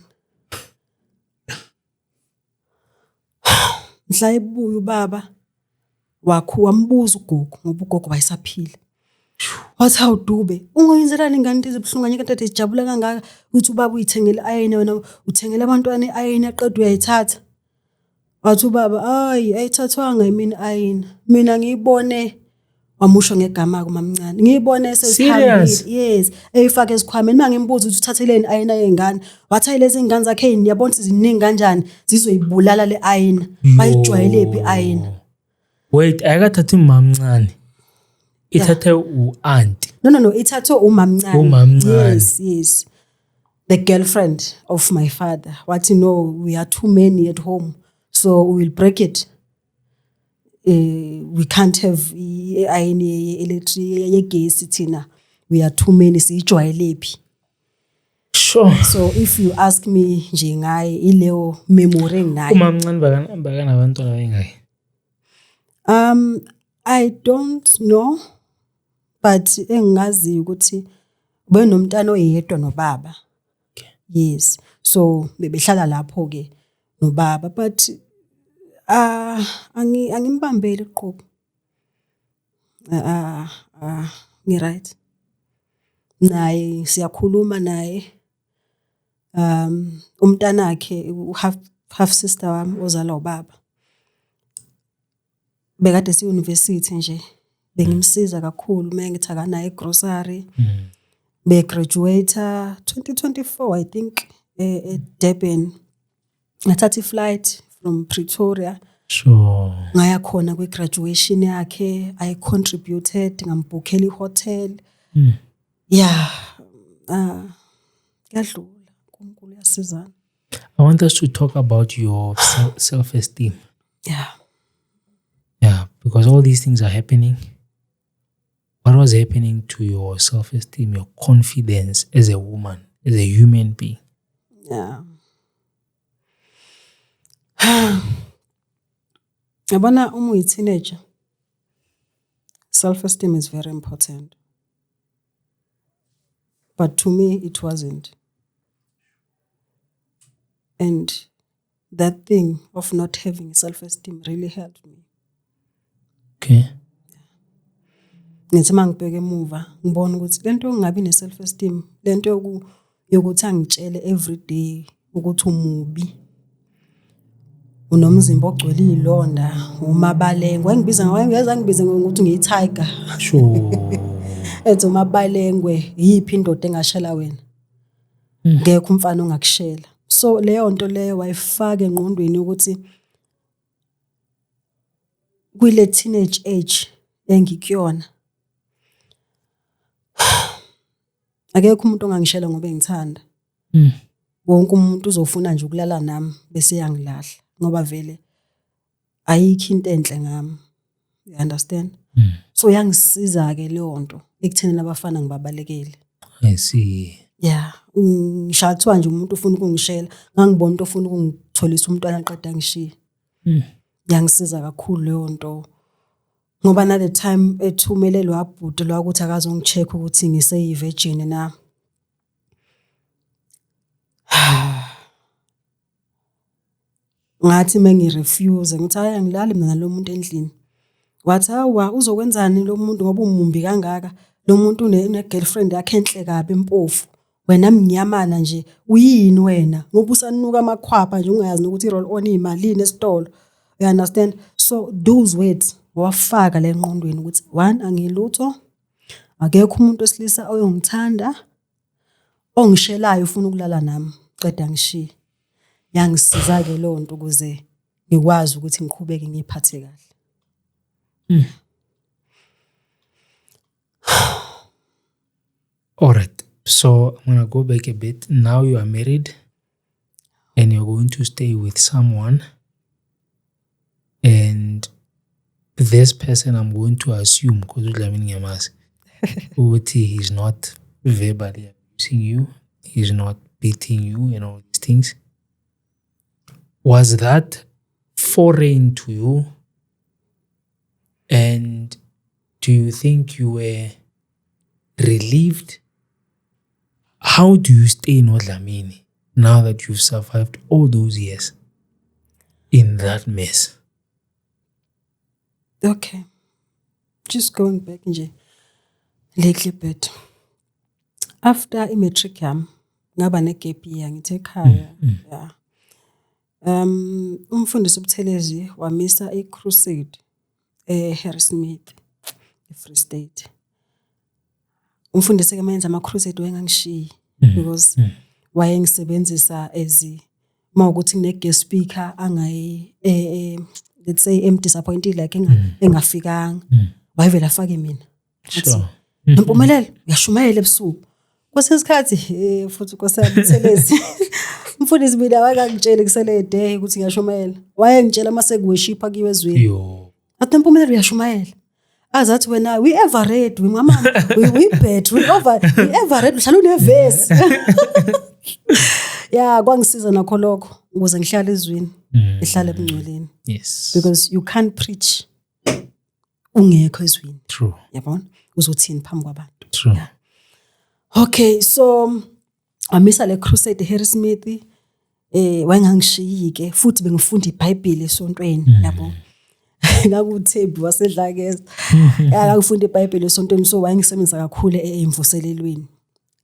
Mhla ebuya ubaba wakho wambuza ugogo ngoba ugogo wayesaphila. Wathi hawu Dube ungoyenzelani ingane into ezibuhlungu kanye kade sijabula kangaka ukuthi ubaba uyithengele ayini wena uthengele abantwana iayini aqeda uyayithatha. Wathi ubaba ayi ayithathwanga yimina ayini mina ngiyibone wamusho ngegama kumamncane ngiyibone sesihambile. Yes eyifaka esikhwameni mangimbuza ukuthi uthatheleni ayina yengane wathi ayi lezi ingane zakhe niyabona ukuthi ziningi kanjani zizoyibulala le ayina bayijwayele phi ayina. Wait ayikathathi umamncane ithathe u-auntie. No ithathwe umamncane. Umamncane. Yes yes the girlfriend of my father wathi no we are too many at home so we will break it. We can't have ayini electric yegesi thina we are too many siyijwayele phi. Sure. So if you ask me nje ngaye ileyo memory enginayo. Umamncane bakanabantwana bayingaki? I don't know but engingaziyo ukuthi benomntana oyedwa nobaba. Okay. Yes. So bebehlala lapho ke nobaba but angimbambeli iqhubu. Ah ah, ngi-right. Naye siyakhuluma naye. Umntanakhe half sister wami ozalwa ubaba. Bekade si-university nje, bengimsiza kakhulu mengithi akanayo i-grocery. Be-graduate 2024, I think, e-Durban. Ngathatha i-flight from Pretoria. Ngaya khona kwi-graduation yakhe. I contributed, ngambhukhela i-hotel. Yeah, kuyadlula, uNkulunkulu uyasizana. I want us to talk about your self-esteem. Yeah, because all these things are happening. What was happening to your self-esteem, your confidence as a woman, as a human being? Yeah. Yabona, uma uyi-teenager, self-esteem is very important. But to me, it wasn't. And that thing of not having self-esteem really helped me. Ngithi mangibheka emuva, ngibona ukuthi lento yokungabi ne-self-esteem, lento yokuthi angitshele every day ukuthi umubi, unomzimba ogcwele iy'londa, umabalengwe. Wayengibiza, wayengeza angibize ngokuthi ngiyi-tiger. Ethi umabalengwe, yiphi indoda engashela wena? Ngekho umfana ongakushela. So leyo nto leyo wayifaka engqondweni ukuthi kwile teenage age engikuyona, akekho umuntu ongangishela ngoba engithanda. Wonke umuntu uzofuna nje ukulala nami bese yangilahla ngoba vele ayikho into enhle ngami. You understand? So yangisiza ke leyo nto ekutheni abafana ngibabalekele. I see. Yeah, ngisho kuthiwa nje umuntu ufuna ukungishela, ngangibona umuntu ofuna ukungitholisa umntwana aqeda ngishiye. Yangisiza kakhulu leyo nto. Ngoba na the time ethumele lo bhuti lo ukuthi akazongi-check ukuthi ngiseyi-virgin na. Ngathi mengi-refuse ngithi hayi, angilali mina nalo muntu endlini. Wathi hawa, uzokwenzani lo muntu ngoba umumbi kangaka? Lo muntu une-girlfriend yakhe enhle kabi empofu. Wena mnyamana nje, uyini wena? Ngoba usanuka amakhwapha nje, ungayazi nokuthi i-roll on iyimalini esitolo. You understand? So those words wafaka le ngqondweni ukuthi one, angilutho, akekho umuntu wesilisa oyongithanda, ongishelayo ufuna ukulala nami, qeda ngishiye. Yangisiza ke leyo nto ukuze ngikwazi ukuthi ngiqhubeke ngiphathe kahle. All right. So I'm going to go back a bit. Now you are married and you're going to stay with someone. And this person, I'm going to assume, because uDlamini ngiyamazi, ukuthi he's not verbally abusing you, he's not beating you and all these things. Was that foreign to you? And do you think you were relieved? How do you stay in Dlamini now that you've survived all those years in that mess? Okay. Just going back nje little bit. After i-matric yami, ngaba ne-gap year, ngithe ekhaya. Yeah. Umfundisi uButhelezi wamisa i-crusade eHarrismith, eFree State. Umfundisi ke mayenza ama-crusade wayengangishiyi because wayengisebenzisa as mawukuthi kune-guest speaker angayi, let's say em-disappointed, like engafikanga, wayevela afake mina. Athi, "Mpumelelo, uyashumayela ebusuku." Kwesinye isikhathi futhi Nkosi yami Buthelezi, umfundisi mina wayengangitsheli kusele day ukuthi ngiyashumayela. Wayengitshela mase ku-worship kuyiwe ezweni. Athi, "Mpumelelo, uyashumayela." Azathi wena we ever read, we mama we bet we over we ever read, uhlala unevesi. Yeah, kwangisiza nakho lokho ukuze ngihlale ezwini, ngihlale ebungcweleni. Because you can't preach ungekho ezwini. Yabona? Uzothini phambi kwabantu? Yeah. Okay, so wamisa le crusade Harrismith, wayengangishiyi ke futhi bengifunda iBhayibheli esontweni, yabo. Ngakuthembi wasedlakeza. Akufunda iBhayibheli esontweni, so wayengisebenzisa kakhulu emvuselelweni.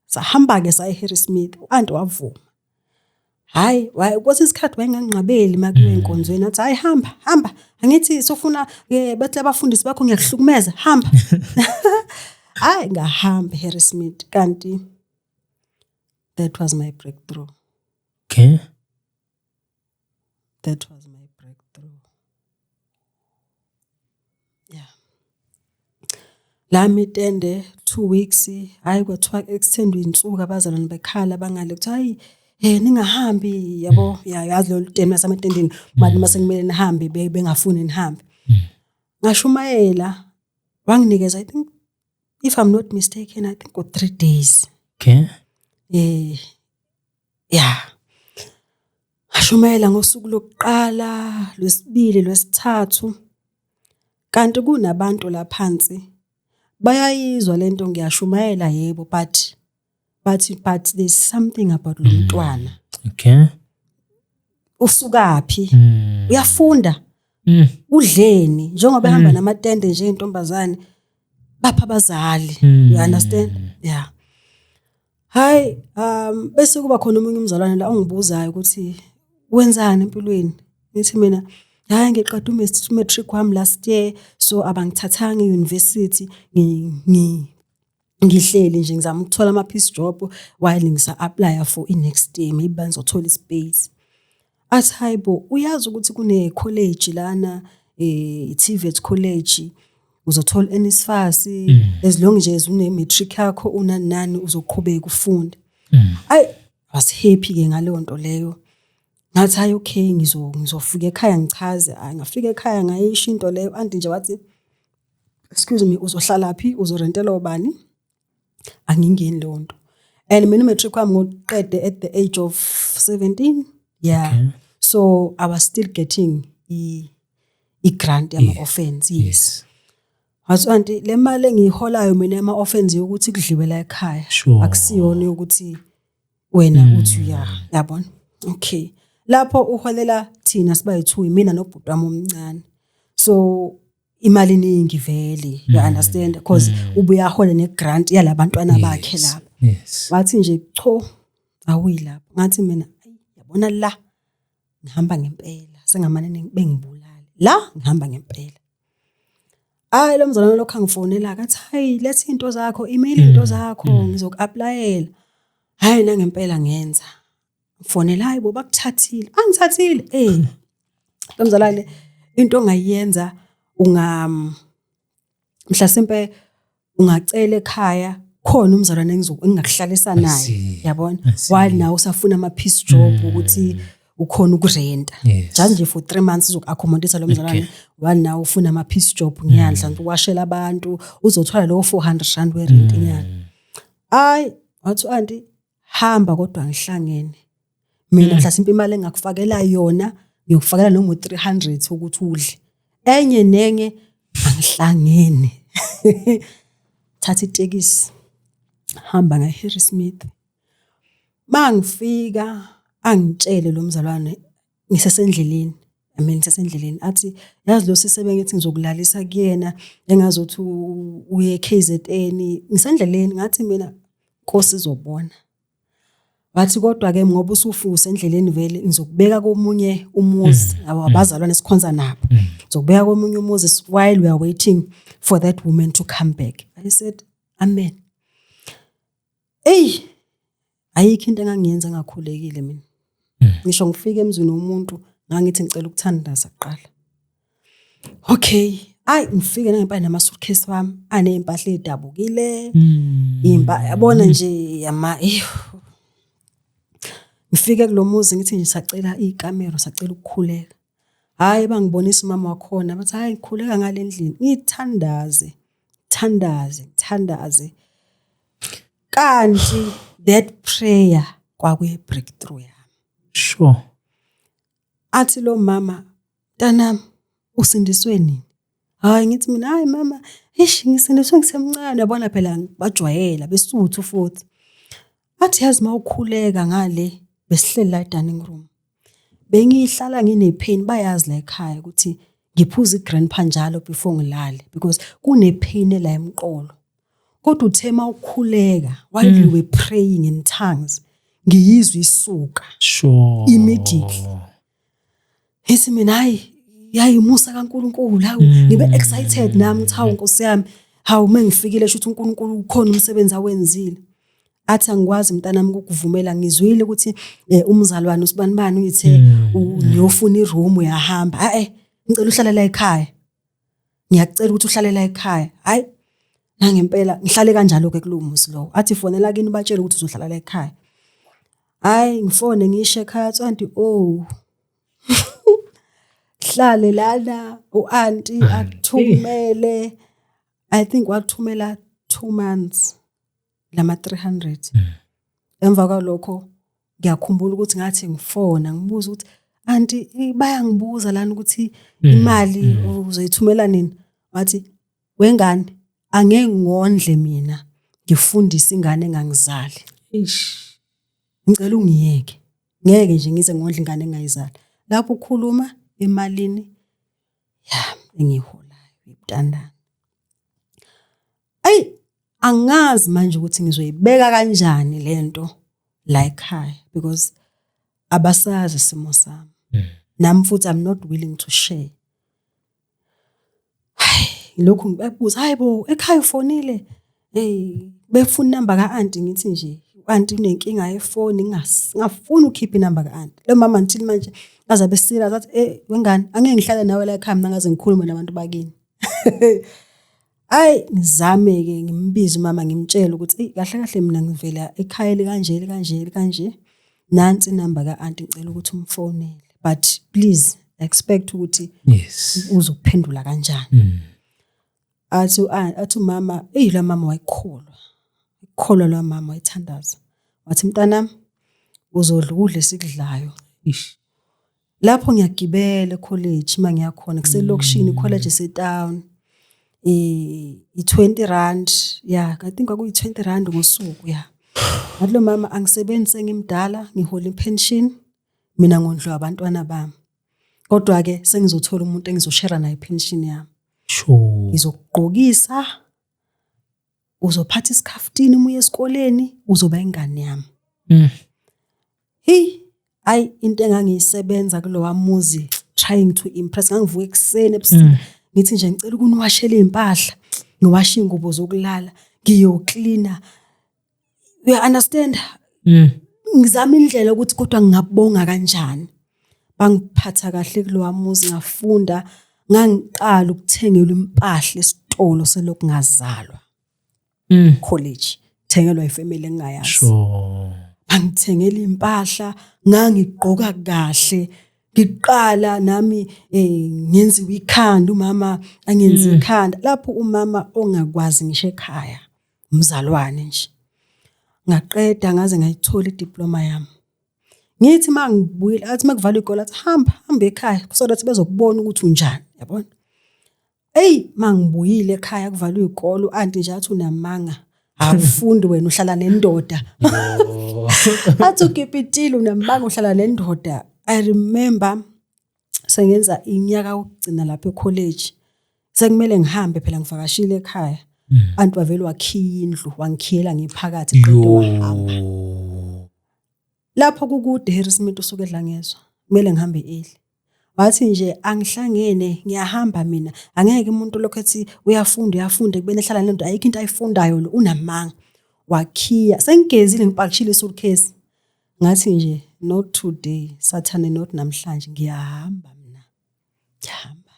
Sahamba ke saya eHarrismith, u-anti wavuma. Hayi, kwesinye isikhathi wayenganginqabeli makuyiwa enkonzweni, athi hayi, hamba hamba, angithi sofuna bethi abafundisi bakho ngiyakuhlukumeza, hamba. Hayi, ngahamba eHarrismith, kanti that was my breakthrough. That was my breakthrough, yeah. Lami itende 2 weeks, hayi, kwathiwa extend insuku, abazalwane bekhala bangale kuthi hayi, ningahambi, yabo, ya yazi lo tende nasematendeni manje, mase kumele nihambe, bengafuni nihambe. Ngashumayela, wanginikeza, I think, if I'm not mistaken, I think 3 days. Yeah, ngashumayela ngosuku lokuqala, lwesibili, lwesithathu, kanti kunabantu la phansi bayayizwa lento, ngiyashumayela yebo, but there's something about lo mntwana. Usukaphi? Uyafunda? Udleni? Njengoba ehamba namatende nje intombazane, bapha abazali? You understand? Yeah. Hayi, bese kuba khona omunye umzalwane la ongibuzayo ukuthi wenzani empilweni. Ngithi mina, hayi, ngiqeda umatric wami last year, so abangithathanga e-university, ngihleli nje ngizama ukuthola ama-piece job while ngisa-apply for i-next year, maybe bangizothola i-space. Athi, hayi bo, uyazi ukuthi kune-college lana, i-TVET college, uzothola NSFAS as long nje as une-matric yakho, unani nani, uzoqhubeka ufunde. Ayi, was happy ke ngaleyo nto leyo. Ngathi hayi, okay, ngizofika ekhaya ngichaze. Hayi, ngafika ekhaya ngayisho into leyo, anti nje wathi, excuse me, uzohlala phi, uzorentela ubani? Angingeni leyo nto. And mina umatric wami ngoqede at the age of 17, yeah. So I was still getting i-grant yama-orphans, yes. Wathi anti, le mali engiyiholayo mina yama-orphans yokuthi kudliwe la ekhaya. Akusiyona yokuthi wena uthi uya, yabona. Okay. Lapho uholela thina siba yi-2, mina nobhuti wami omncane. So imali iningi vele, you understand, because ubuya ahola ne-grant yalabantwana bakhe lapha. Wathi nje, cho, awuyi lapho. Ngathi mina, ayi, yabona la ngihamba ngempela, sengamane bengibulala. La ngihamba ngempela. Hayi, lo mzalwane lokho angifonela, akathi hayi, letha into zakho, email into zakho, ngizoku-applyela. Hayi, nangempela ngenza. Ngifonela, hayi bo, bakuthathile. Angithathile. Lo mzalwane, into ongayenza, unga mhlasimpe ungacela ekhaya khona umzalwane engingakuhlalisa naye, yabona, while nawe usafuna ama piece job ukuthi ukhona ukurenta. Just nje for 3 months uzoku-accommodate lo mzalwane while nawe ufuna ama piece job ngiyandla, mhlawumbe uwashela abantu, uzothola lowo 400 rand we-rent inyanga. Hayi, wathi anti, hamba, kodwa ngihlangene mina, mhlasimpe imali engakufakela yona, ngiyokufakela noma u300 ukuthi udle, enye nenye angihlangene. Thatha itekisi, hamba ngaHarrismith. Mangifika angitshele lo mzalwane ngisesendleleni, I mean, ngisesendleleni, athi, yazi lo sisi ebengithi ngizokulalisa kuyena, engazothi uye KZN, ngisendleleni. Ngathi mina, Nkosi izobona. Wathi, kodwa ke ngoba usufika usendleleni vele, ngizokubeka komunye umuzi, abazalwane esikhonza nabo, ngizokubeka komunye umuzi while we are waiting for that woman to come back. I said amen. Ey, ayikho into engangiyenza engakhulekile mina. Ngisho ngifika emzini womuntu, ngangithi ngicela ukuthandaza kuqala. Okay, ayi, ngifike nangempela nama-suitcase wami aney'mpahla ey'dabukile, yabona nje yama eyo. Ngifike kulo muzi, ngithi nje sacela ikamero, sacela ukukhuleka. Hhayi, bangibonisa umama wakhona, bathi hhayi, khuleka ngale ndlini. Ngithandaze, thandaze, thandaze. Kanti that prayer kwakuyi breakthrough yami. Athi lo mama, mntanami, usindiswe nini? Hayi, ngithi mina, hayi mama, eish, ngisindiswe ngisemncane, yabona phela bajwayela besuthu futhi. Athi, yazi mawukhuleka ngale, besihleli la dining room. Bengihlala ngine-pain, bayazi la ekhaya ukuthi Ngiphuza i-Grandpa njalo before ngilale because kune-pain la emqolo. Kodwa uthe mawukhuleka while you were praying in tongues, ngiyizwa isuka immediately. Ngithi mina, hayi, yayi umusa kaNkulunkulu, hawu, ngibe excited nami ukuthi, hawu Nkosi yami, hawu, mengifikile shuthi uNkulunkulu ukhona umsebenzi awenzile. Athi, angikwazi mntanami ukukuvumela, ngizwile ukuthi umzalwane usibanibani uyithe uyofuna iroom uyahamba. Eh, ngicela uhlale la ekhaya, ngiyakucela ukuthi uhlale la ekhaya. Hayi, nangempela ngihlale kanjalo ke kulowo muzi lowo. Athi, fonela kini batshele ukuthi uzohlala la ekhaya. Hayi, ngifone ngisho ekhaya, athi aunty, oh, hlale lana. U-aunty akuthumele, I think wathumela 2 months lama 300. Emva kwalokho ngiyakhumbula ukuthi ngathi ngifona ngibuza ukuthi, aunty, bayangibuza lana ukuthi imali uzoyithumela nini. Wathi, wengane, angeke ngondle mina ngifundise ingane engangizali. Eish. Ngicela ungiyeke, ngeke nje ngize ngondle ingane engayizali. Lapho ukhuluma emalini yami engiholayo ibutandane. Ayi, angazi manje ukuthi ngizoyibeka kanjani lento la ekhaya because abasazi isimo sami. Nami futhi I'm not willing to share. Hayi, lokhu ngibabuza, hayi bo, ekhaya ufonile, hey, befuna inamba ka-aunty. Ngithi nje u-aunty unenkinga yefoni, ngingafuni ukukhipha inamba ka-aunty. Lo mama until manje azabe serious, athi, eh, wengane, angeke ngihlale nawe la ekhaya mina ngaze ngikhulume nabantu bakini. Ayi, ngizame-ke ngimbize umama, ngimtshele ukuthi, eyi, kahle kahle mina ngivela ekhaya elikanje elikanje elikanje, nansi inamba ka-aunty, ngicela ukuthi umfonele, but please expect ukuthi uzokuphendula kanjani. Athi umama, eyi, la mama wayekholwa, ikholwa la mama, wayethandaza. Wathi, mntanami, uzodla ukudla esikudlayo. Ish. Lapho ngiyagibela ecollege, uma ngiyakhona kuselokishini, college esetown, i-20 rand, yeah, I think kwakuyi 20 rand ngosuku, yeah. Ngathi lo mama, angisebenzi, sengimdala, ngihola ipension mina, ngondliwa abantwana bami, kodwa ke sengizothola umuntu engizoshare naye ipension yami. Ngizokugqokisa, uzophatha isikhaftini uma uye esikoleni, uzoba ingane yami. Hey, ayi, into engangiyisebenza kulowa muzi trying to impress, ngangivuka ekuseni, ebusuku, ngithi nje ngicela ukuniwashela iy'mpahla, ngiwashe iy'ngubo zokulala, ngiyoklina, you understand? Ngizama indlela ukuthi kodwa ngingabonga kanjani. Bangiphatha kahle kulowa muzi, ngafunda, ngangiqala ukuthengelwa impahla esitolo selokhu ngazalwa. College thengelwa ifamily engingayazi. Bangithengela impahla, ngangigqoka kahle, ngiqala nami ngenziwa ikhanda, umama angenzi ikhanda lapho, umama ongakwazi ngisho ekhaya, umzalwane nje. Ngaqeda ngaze ngayithola idiploma yami. Ngithi mangibuyile, athi makuvalwa ikole, athi, hamba, hamba ekhaya so that bezokubona ukuthi unjani, yabona. Eyi, mangibuyile ekhaya kuvalwa iy'kole, u-aunty nje athi, unamanga, awufundi wena, uhlala nendoda. Athi, ukipitile, unamanga, uhlala nendoda. I remember sengenza inyaka wokugcina lapha ecollege, sekumele ngihambe phela, ngivakashile ekhaya. Aunty wavele wakhiya indlu, wangikhiyela ngiphakathi, qede wahamba. Lapho kukude Harrismith, usuke eDlangezwa, kumele ngihambe early. Wathi nje, angihlangene, ngiyahamba mina, angeke umuntu lokhu ethi uyafunda, uyafunda, ekubeni ehlala nento, ayikho into ayifundayo, lo unamanga. Wakhiya, sengigezile, ngipakishile isuitcase. Ngathi nje, not today sathane, not namhlanje, ngiyahamba mina, ngiyahamba.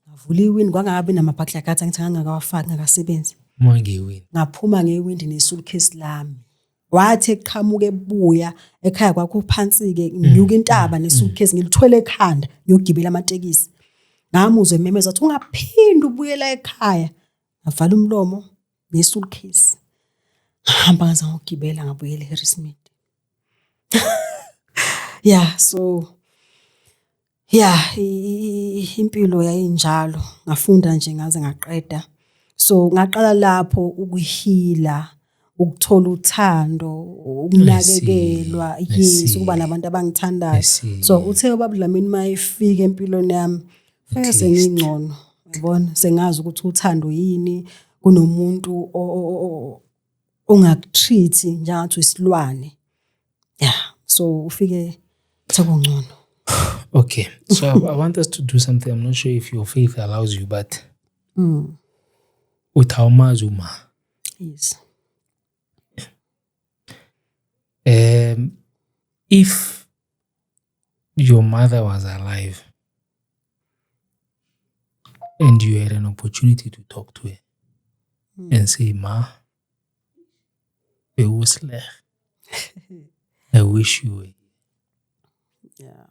Ngavula iwindi, kwangakabi namabhaklagathi, angithi ngangakawafaki, ngakasebenzi. Uma ngewindi. Ngaphuma ngewindi nesuitcase lami. Wathi eqhamuka ebuya ekhaya, kwakho phansi-ke, nginyuka intaba nesuitcase ngilithwele ekhanda, ngiyogibela amatekisi. Ngamuzwa ememeza wathi, ungaphinde ubuyela ekhaya. Ngavala umlomo nesuitcase, ngahamba ngaze ngogibela, ngabuyela eHarrismith. Yeah, so yeah, impilo yayinjalo, ngafunda nje ngaze ngaqeda. So ngaqala lapho ukuheala, ukuthola uthando, ukunakekelwa, yes, ukuba nabantu abangithandayo. So uthe ubaba Dlamini mayefika empilweni yami, Fike sengingcono, yabona, sengazi ukuthi uthando yini, kunomuntu ongakutreat njengathi uyisilwane. Yeah, so ufike sekungcono. Okay, so I want us to do something. I'm not sure if your faith allows you, but uthi awumazi uma. Yes. If your mother was alive and you had an opportunity to talk to her and say, Ma, bewusleg. I wish you were. Yeah.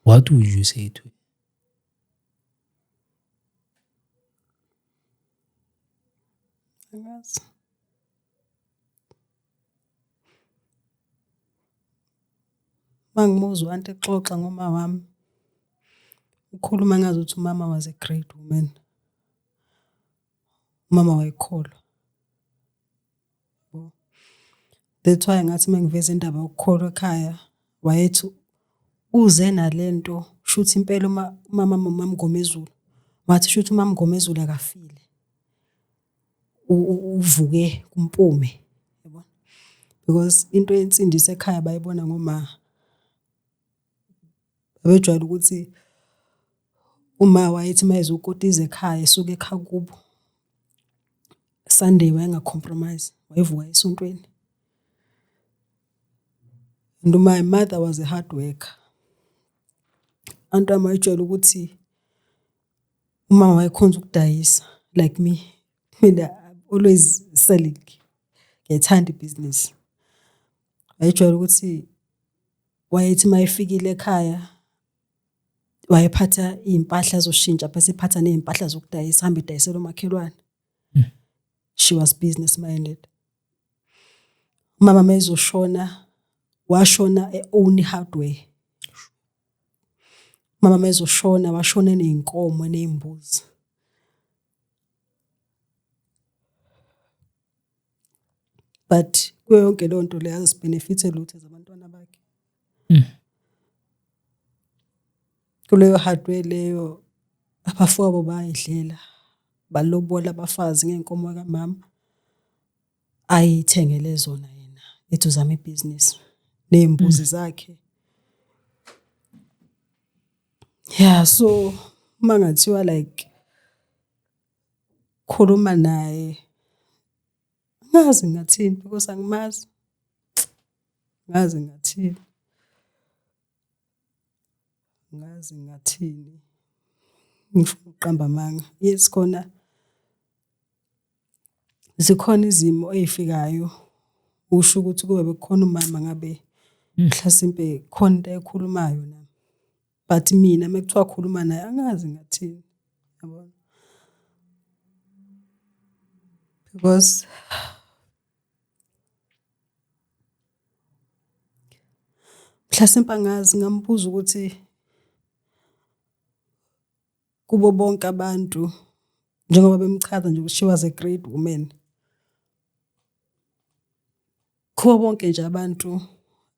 What would you say to her? Angazi. Mangimuzwa u-anti exoxa ngoma wami, ukhuluma ngazuthi umama was a great woman. Umama wayekholwa. That's why ngathi mangiveza indaba yokukholwa ekhaya, wayethi uze nalento shuthi impela uma umama uMaMngomezulu, wathi shuthi uMaMngomezulu akafile. Uvuke kumpume, yabona? Because into yensindiso ekhaya bayibona ngoma. Babejwayele ukuthi uma wayethi mayezokotiza ekhaya esuke ekhaya kubo, Sunday wayenga-compromise, wayevuka esontweni. And my mother was a hard worker. Anti wami wayejwayele ukuthi umama wayekhonza ukudayisa like me. Mina I'm always selling. Ngiyayithanda ibhizinisi. Wayejwayele ukuthi wayethi mayefikile ekhaya wayephatha iy'mpahla azoshintsha bese ephatha ney'mpahla zokudayisa, ahambe edayisela omakhelwane. She was business minded. Umama mayezoshona washona e-own hardware. Mama mayezoshona washona eney'nkomo eney'mbuzi. But kuyo yonke leyo nto leyo azisi-benefit-e lutho as abantwana bakhe. Kuleyo hardware leyo abafowabo bayidlela, balobola abafazi ngey'nkomo kamama ayithengele zona yena, ethi uzama ibhizinisi ney'mbuzi zakhe. Yeah, so uma ngathiwa like khuluma naye, angazi ngingathini because angimazi. Angazi ngingathini. Angazi ngingathini. Ngifuna ukuqamba amanga. Yes, khona zikhona izimo ey'fikayo usho ukuthi kube bekukhona umama ngabe mhlasimpe khona into ayikhulumayo nami. But mina mekuthiwa khuluma naye angazi ngingathini, yabona? Because mhlasimpe angazi ngingambuza ukuthi kubo bonke abantu njengoba bemchaza nje ukuthi she was a great woman. Kubo bonke nje abantu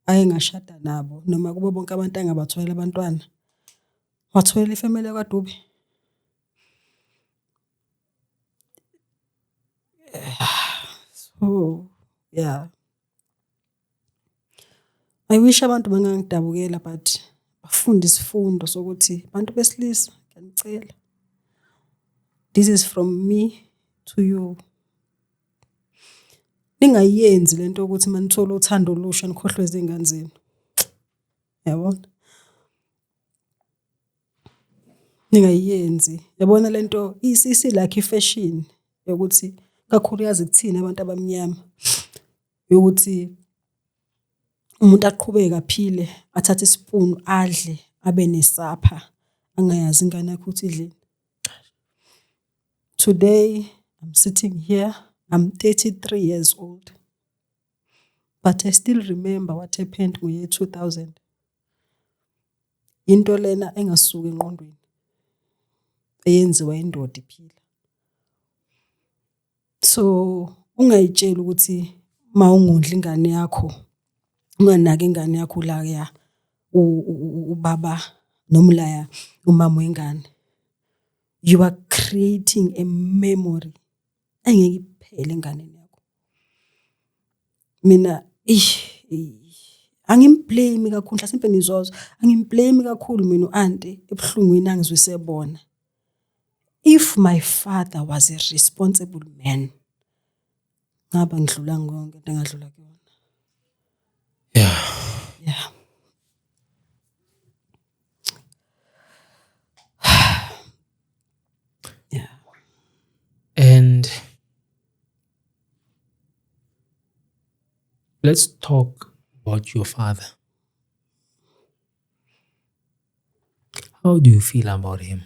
ayengashada nabo noma kubo bonke abantu angabatholela abantwana, watholela ifamily yakwaDube. So yeah. I wish abantu bangangidabukela but bafunde isifundo sokuthi bantu besilisa ngiyanicela. This is from me to you. Ningayenzi lento yokuthi manithola uthando olusha nikhohlwe izingane zenu. Yabona? Ningayenzi. Yabona lento isilakho ifashion yokuthi kakhulukazi kuthina abantu abamnyama yokuthi umuntu aqhubeke aphile athathe isipunu adle abe nesapha angayazi ingane yakhe ukuthi idleni. Today I'm sitting here, I'm 33 years old. But I still remember what happened ngo-year 2000. Into lena engasuki engqondweni eyenziwa indoda iphila. So ungayitsheli ukuthi mawungondli ingane yakho, unganaki ingane yakho ulaya ubaba noma ulaya umama wengane. You are creating a memory engeke iphele enganeni yakho. Mina angimblame kakhulu, mhlasimpe nizozwa, angimblame kakhulu mina u-anti ebuhlungwini angizwise bona. If my father was a responsible man, ngaba ngidlula yonke into engadlula kuyona. Yeah. Yeah. And let's talk about your father. How do you feel about him?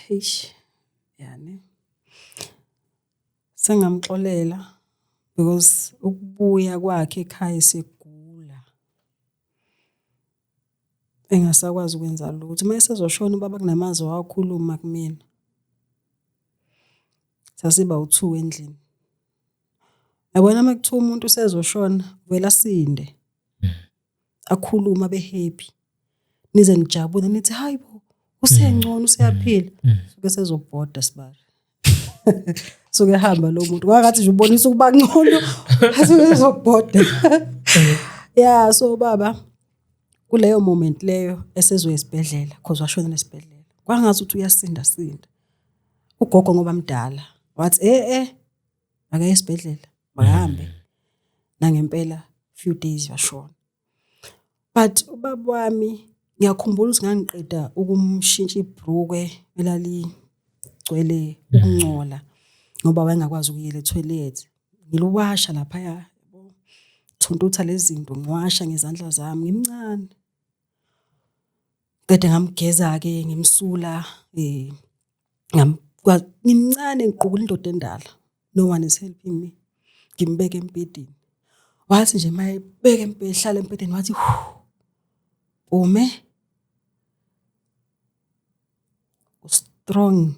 Eish, yani sengamxolela because ukubuya kwakhe ekhaya esegula engasakwazi ukwenza lutho, uma esezoshona ubaba kunamazwi awakhuluma kumina. Sasiba u-2 endlini. Yabona uma kuthiwa umuntu usezoshona vele asinde, akhuluma abe happy, nize nijabule nithi hayi bo usengcono useyaphila, suke sezobhoda sibali. Suke ehamba lo muntu kwakathi nje ubonisa ukuba ngcono, suke sezobhoda. Yeah, so baba kuleyo moment leyo esezoya esibhedlela, cause washona esibhedlela, kwangathi uthi uyasinda sinda. Ugogo ngoba mdala wathi akaye esibhedlela, makahambe. Nangempela few days washona. But ubaba wami ngiyakhumbula ukuthi ngangiqeda ukumshintsha ibhrukwe elaligcwele ukungcola ngoba wayengakwazi ukuyela etoilet. Ngiluwasha laphaya, yabo, thuntutha lezi zinto ngiwasha ngezandla zami ngimncane. Qede ngamgeza-ke ngimsula, ngimncane ngiqukula indoda endala. No one is helping me. Ngimbeke embhedeni. Wathi nje mayebeka embhedeni, ehlala embhedeni wathi ume strong,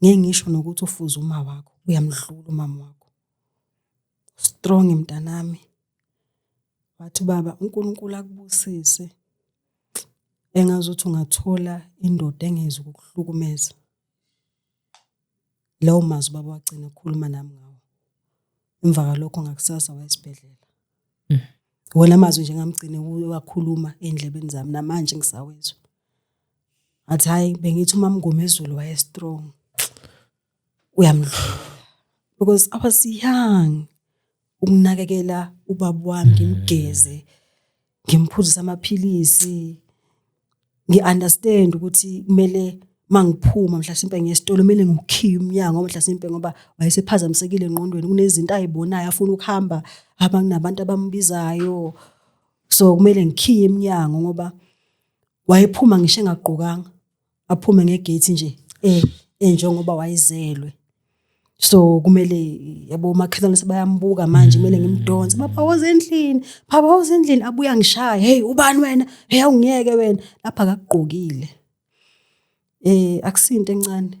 ngeke ngisho nokuthi ufuze uma wakho, uyamdlula umama wakho. Strong mntanami. Wathi baba uNkulunkulu akubusise, engazuthi ungathola indoda engezi ukukuhlukumeza. Lawo mazwi baba wagcina ukukhuluma nami ngawo. Emva kwalokho ngakusasa wayesibhedlela. Wona amazwi nje ngamgcine wakhuluma endlebeni zami namanje ngisawezwa. Athi hayi bengithi uma Mngomezulu waye strong. Uyamdlula. Because I was young. Ukunakekela ubaba wami ngimgeze, ngimphuzise amaphilisi. Ngi-understand ukuthi kumele mangiphuma mhlasimpe ngesitolo kumele ngikhiye umnyango mhlasimpe ngoba wayesephazamisekile engqondweni, kunezinto ayibonayo afuna ukuhamba hamba kunabantu abambizayo. So kumele ngikhiye iminyango ngoba wayephuma ngisho engagqokanga, aphume ngegate nje njengoba wayezelwe. So kumele yabo omakhelwane sebayambuka manje, kumele ngimdonse, baba woza endlini, baba woza endlini, abuya ngishaya, hey ubani wena, hey awungiyeke wena, lapha akagqokile. Akusinto encane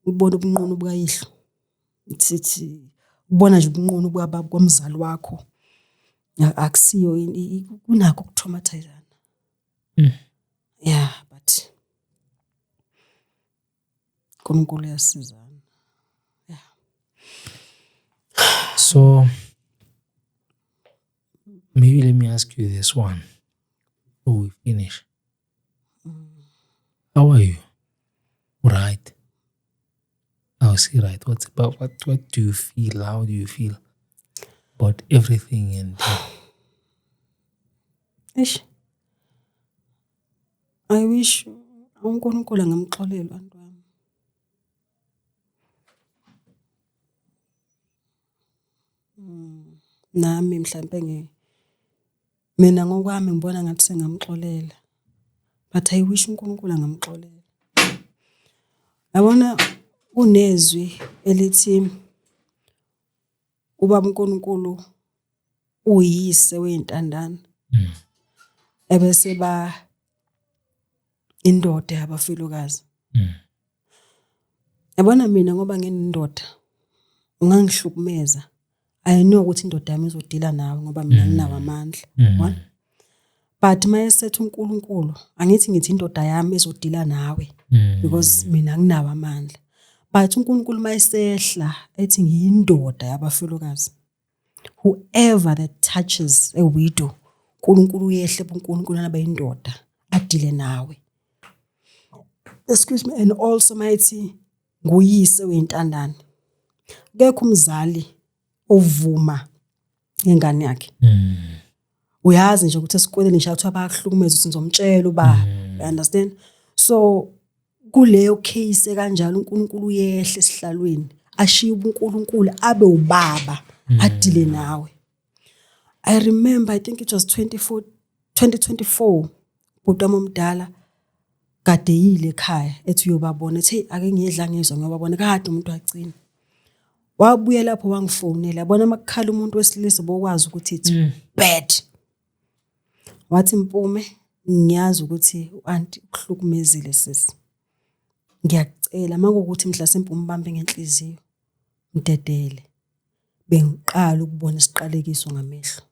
ukubona ubunqunu bukayihlo. Sithi ubona nje ubunqunu bukababa komzali wakho, akusiyo kunakho ukutraumatizana. Yeah, but uNkulunkulu uyasizana. Yeah. So maybe let me ask you this one before we finish. How are you? Right. I see right. What's about what do you feel? How do you feel about everything? And Eish. I wish uNkulunkulu angamxolela abantu bami. Nami mhlambe mina ngokwami ngibona ngathi sengamxolela. But I wish uNkulunkulu angamxolela. Yabona kunezwi elithi ubaba uNkulunkulu uyise wey'ntandane. Ebese ba indoda yabafelokazi. Yabona mina ngoba nginendoda ungangihlukumeza, I know ukuthi indoda yami izodila nawe ngoba mina nginawo amandla. Yabona? But mayesetha uNkulunkulu, angithi ngithi indoda yami ezodila nawe because mina nginawo amandla. But uNkulunkulu mayesehla ethi ngiyindoda yabafelokazi. Whoever that touches a widow, uNkulunkulu uyehle uNkulunkulu abe indoda adile nawe. Excuse me, and also mayethi nguyise wentandane. Kekho umzali ovuma ngengane yakhe. Uyazi nje ukuthi esikoleni nje kuthiwa bayakuhlukumeza uthi ngizomtshela uba, you understand? So kuleyo case kanjalo uNkulunkulu uyehla esihlalweni ashiye uNkulunkulu abe ubaba adile nawe. I remember, I think it was 2024, bhuti wami omdala kade yile ekhaya ethi uyobabona, ethi hey ake ngiyedla ngizwa ngiyobabona kade umuntu wagcina. Wabuya lapho wangifonela, yabona makukhala umuntu wesilisa bokwazi ukuthi it's bad. Wathi Mpume, ngiyazi ukuthi u-auntie ukuhlukumezile sisi. Ngiyakucela makuwukuthi mhlasimpe umbambe ngenhliziyo, mdedele. Bengiqala ukubona isiqalekiso ngamehlo.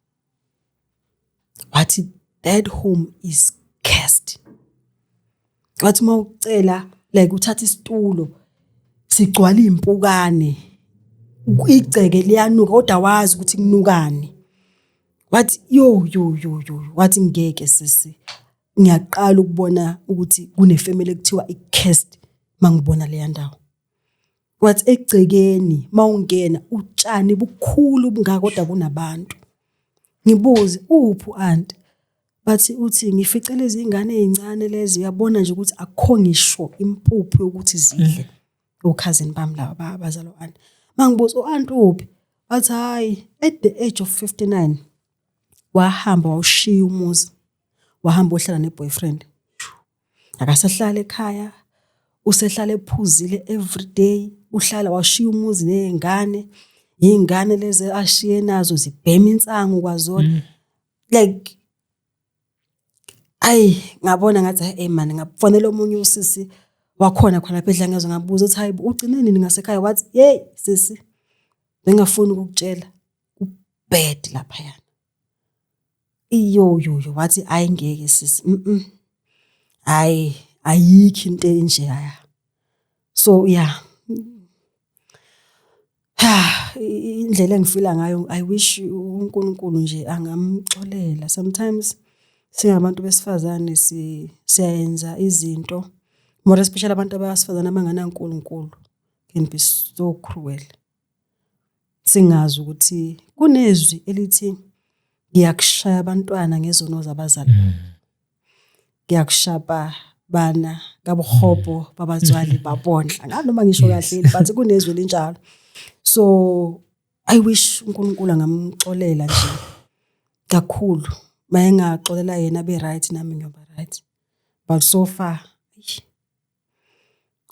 Wathi that home is cursed. Wathi mawucela like uthatha isitulo sigcwala impukane, igceke liyanuka kodwa wazi ukuthi kunukani. Wathi yo yo yo yo, wathi ngeke sisi, ngiyaqala ukubona ukuthi kunefamily ekuthiwa i-cursed mangibona leya ndawo. Wathi egcekeni mawungena utshani bukhulu bungaka kodwa kunabantu. Ngibuze uphi u-auntie? Bathi uthi ngifice lezi ingane ezincane lezi, uyabona nje ukuthi akukho ngisho impuphu yokuthi zidle. Okhazini bami laba abazalwa u-auntie. Mangibuza u-auntie uphi? Wathi hayi, at the age of 59 wahamba wawushiya umuzi, wahamba ohlala ne-boyfriend. Akasahlali ekhaya, usehlala ephuzile every day, uhlala washiya umuzi nezingane, izingane lezi ashiye nazo zibhema insangu kwazona. Like ayi ngabona ngathi hey man, ngafonela omunye usisi wakhona khona lapha eDlangezwa, ngabuza ukuthi hayi ugcine nini ngasekhaya? Wathi hey sisi, bengafuni ukukutshela, kubad laphayana. Iyo yo yo, wathi hayi ngeke sisi, hayi ayikho into enje haya. So yeah, indlela engifila ngayo, I wish uNkulunkulu nje angamxolela. Sometimes singabantu besifazane siyayenza izinto, more especially abantu abasifazane abanganaNkulunkulu can be so cruel. Singazi ukuthi kunezwi elithi ngiyakushaya abantwana ngezono zabazali. Ngiyakushapa bana kabuhobo babatswali babondla. Ngazi noma ngisho kahle but kunezwi elinjalo. So I wish uNkulunkulu angamxolela nje kakhulu. Mayengaxolela yena abe right, nami ngiyoba right. But so far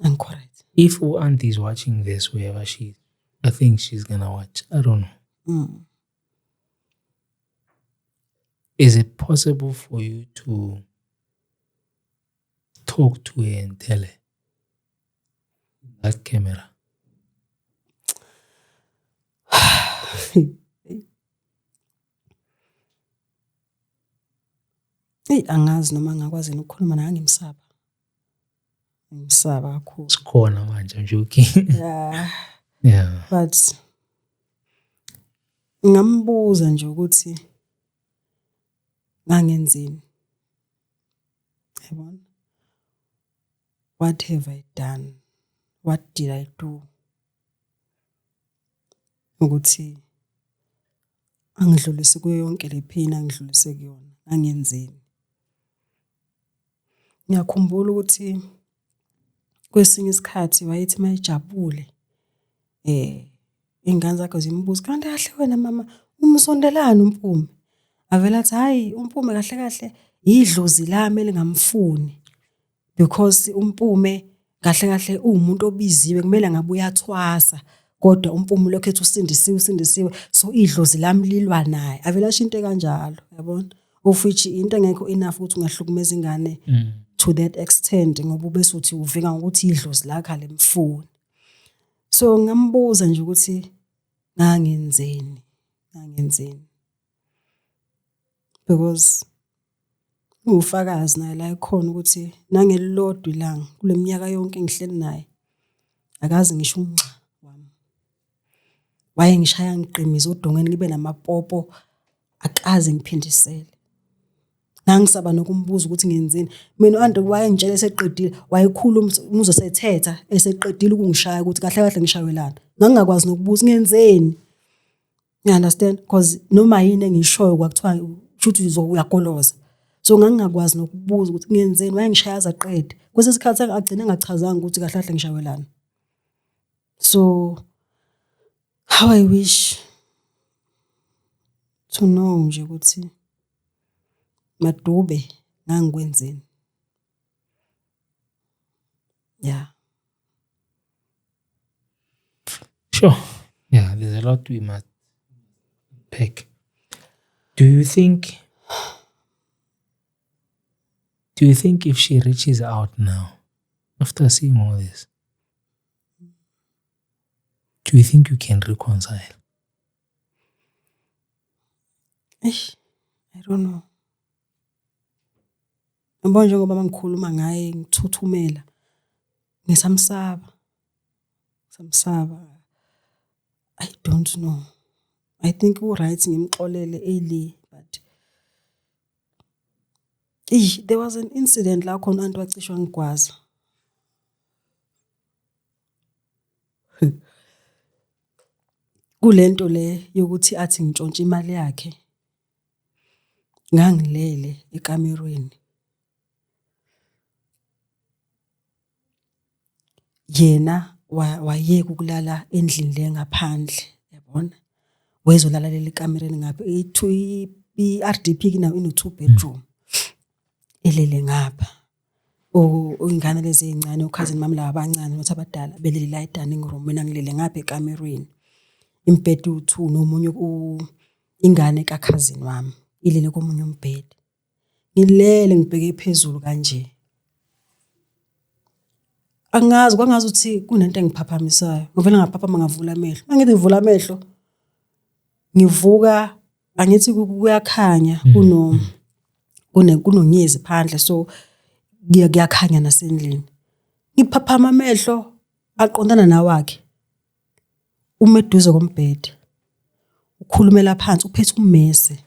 angikho right. If u-auntie is watching this, wherever she is, I think she's gonna watch. I don't know. Is it possible for you to talk to her and tell her that camera? Eyi angazi noma ngingakwazi yini ukukhuluma naye, ngimsaba. Ngimsaba kakhulu. Sikhona manje, I'm joking. Yeah. Yeah. But ngingambuza nje ukuthi ngangenzeni. Yabona? What have I done? What did I do? Ukuthi angidlulise kuyo yonke le pain angidlulise kuyona, ngangenzeni? Ngiyakhumbula ukuthi kwesinye isikhathi wayethi mayejabule iy'ngane zakhe zimbuza, kanti kahle wena mama umsondelani uMpume? Avele athi hhayi uMpume kahle kahle idlozi lami elingamfuni because uMpume kahle kahle uwumuntu obiziwe, kumele ngabe uyathwasa kodwa uMpume ulokhu ethi usindisiwe usindisiwe, so idlozi lami lilwa naye. Avele asho into ekanjalo, yabona? Of which into engekho enough ukuthi ungahlukumeza ingane to that extent, ngoba ubese uthi uvika ngokuthi idlozi lakhe alimfuni. So ngingambuza nje ukuthi ngangenzeni. Ngangenzeni? Because ufakazi naye la ekhona ukuthi nangelilodwa ilanga kule minyaka yonke engihleli naye akaze ngisho unxa wami. Wayengishaya ngiqimize odongeni ngibe namapopo akaze ngiphindisele. Ngangisaba nokumbuza ukuthi ngenzeni. Mina u-anti wayengitshela eseqedile, wayekhuluma umuzwe esethetha eseqedile ukungishaya ukuthi kahle kahle ngishayelani. Ngangingakwazi nokubuza ngenzeni. You understand? Because noma yini engiyishoyo kwakuthiwa shuthi uyagoloza. So ngangingakwazi nokubuza ukuthi ngenzeni, wayengishaya aze aqede. Kwesinye isikhathi agcine engachazanga ukuthi kahle kahle ngishayelani. So how I wish to know nje ukuthi Madube ngangikwenzeni. Yeah. Sure. Yeah, there's a lot we must unpack. Do you think if she reaches out now, after seeing all this, do you think you can reconcile? I don't know. Yabo njengoba mangikhuluma ngaye ngithuthumela ngisamsaba. Samsaba. I don't know. I think u-right ngimxolele early, but there was an incident la khona u-anti wacishwa ngigwaza. Kulento le yokuthi athi ngintshontshe imali yakhe. Ngangilele ekamerweni. Yena wayeka ukulala endlini le ngaphandle, yabona? Wezolala leli kamereni ngapha i-RDP ino 2 bedroom. Elele ngapha. Ingane lezi ezincane ukhazini mami laba abancane nothi abadala belele la e-dining room, mina ngilele ngapha ekamerweni. Imbhede u2 nomunye ingane kakhazini wami ilele komunye umbhede. Ngilele ngibheke phezulu kanje. Angazi kwangazi ukuthi kunento engiphaphamisayo. Ngivele ngaphaphama ngavula amehlo. Mangithi ngivula amehlo ngivuka angithi kuyakhanya kunonyezi phandle, so kuyakhanya nasendlini. Ngiphaphama amehlo aqondana nawakhe. Uma eduze kombhede ukhulumela phansi uphethe ummese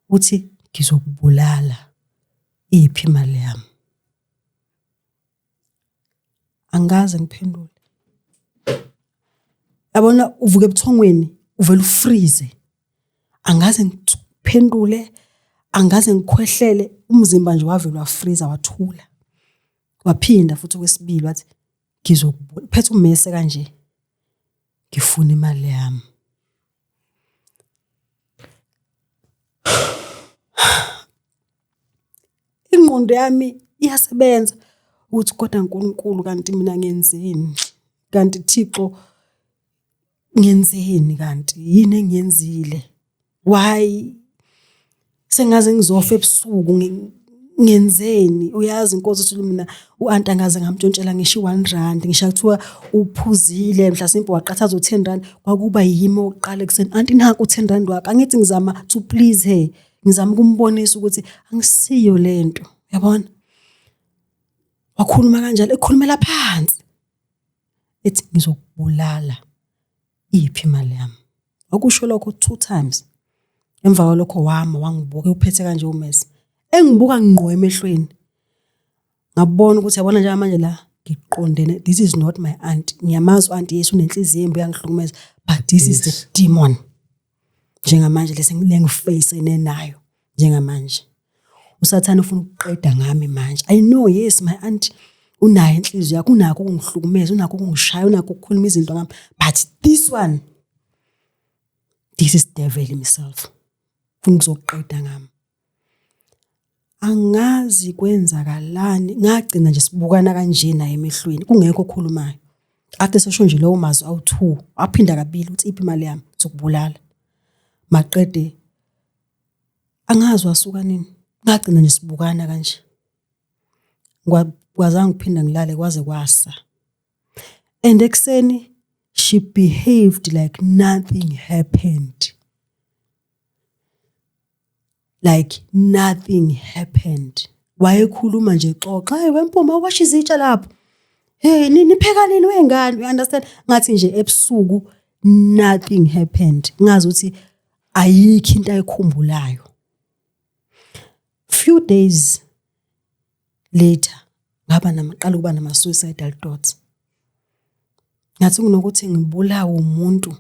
uthi ngizokubulala, iphi imali yami? Angikaze ngiphendule. Yabona uvuka ebuthongweni uvela ufreeze. Angaze ngiphendule, angaze ngikhwehlele, umzimba nje wavela wafreeze wathula. Waphinda futhi okwesibili wathi ngizokubulala, uphethe ummese kanje. Ngifuna imali yami. Ingqondo yami iyasebenza ukuthi kodwa uNkulunkulu kanti mina ngenzeni? Kanti Thixo ngenzeni kanti? Yini engiyenzile? Why sengaze ngizofa ebusuku ngenzeni? Uyazi inkosi uthi mina u-anti angaze ngamtshontshela ngisho i-1 rand, ngisho kuthiwa uphuzile mhlasimpe waqhathaza u-10 rand, kwakuba yimi oqala ekuseni, anti nanku u-10 rand wakhe. Angithi ngizama to please her, ngizama ukumbonisa ukuthi angisiyo lento, uyabona? Wakhuluma kanjalo, ekhulumela phansi ethi ngizokubulala, iphi imali yami? Wakusho lokho 2 times. Emva kwalokho wama wangibuka uphethe kanje umese, engibuka ngqo emehlweni. Ngabona ukuthi yabona njengamanje la ngiqondene, this is not my aunt. Ngiyamazi u-auntie Yesu unenhliziyo embi uyangihlukumeza, but this is the demon. Njengamanje lesi lengifacene nayo njengamanje. uSathane ufuna ukuqeda ngami manje. I know, yes, my aunt unayo inhliziyo yakhe, unakho ukungihlukumeza, unakho ukungishaya, unakho ukukhuluma izinto ngami, but this one, this is devil himself. Ufuna ukuzoqeda ngami. Angazi kwenzakalani, ngagcina nje sibukana kanje naye emehlweni, kungekho okhulumayo. After sesho nje lowo mazwi awu-2, waphinda kabili uthi iphi imali yami, ngizokubulala. Maqede angazi wasuka nini, ngagcina nje sibukana kanje. Kwazange ngiphinda ngilale kwaze kwasa. And ekuseni she behaved like nothing happened. Like nothing happened. Wayekhuluma nje, xoxa, "Hey wempuma, washa izitsha lapho, hey, nipheka nini wengane?" You understand? Ngathi nje ebusuku nothing happened, ngazi ukuthi ayikho into ayikhumbulayo. Few days later ngaba namaqala ukuba nama suicidal thoughts. Ngathi kunokuthi ngibulawe umuntu,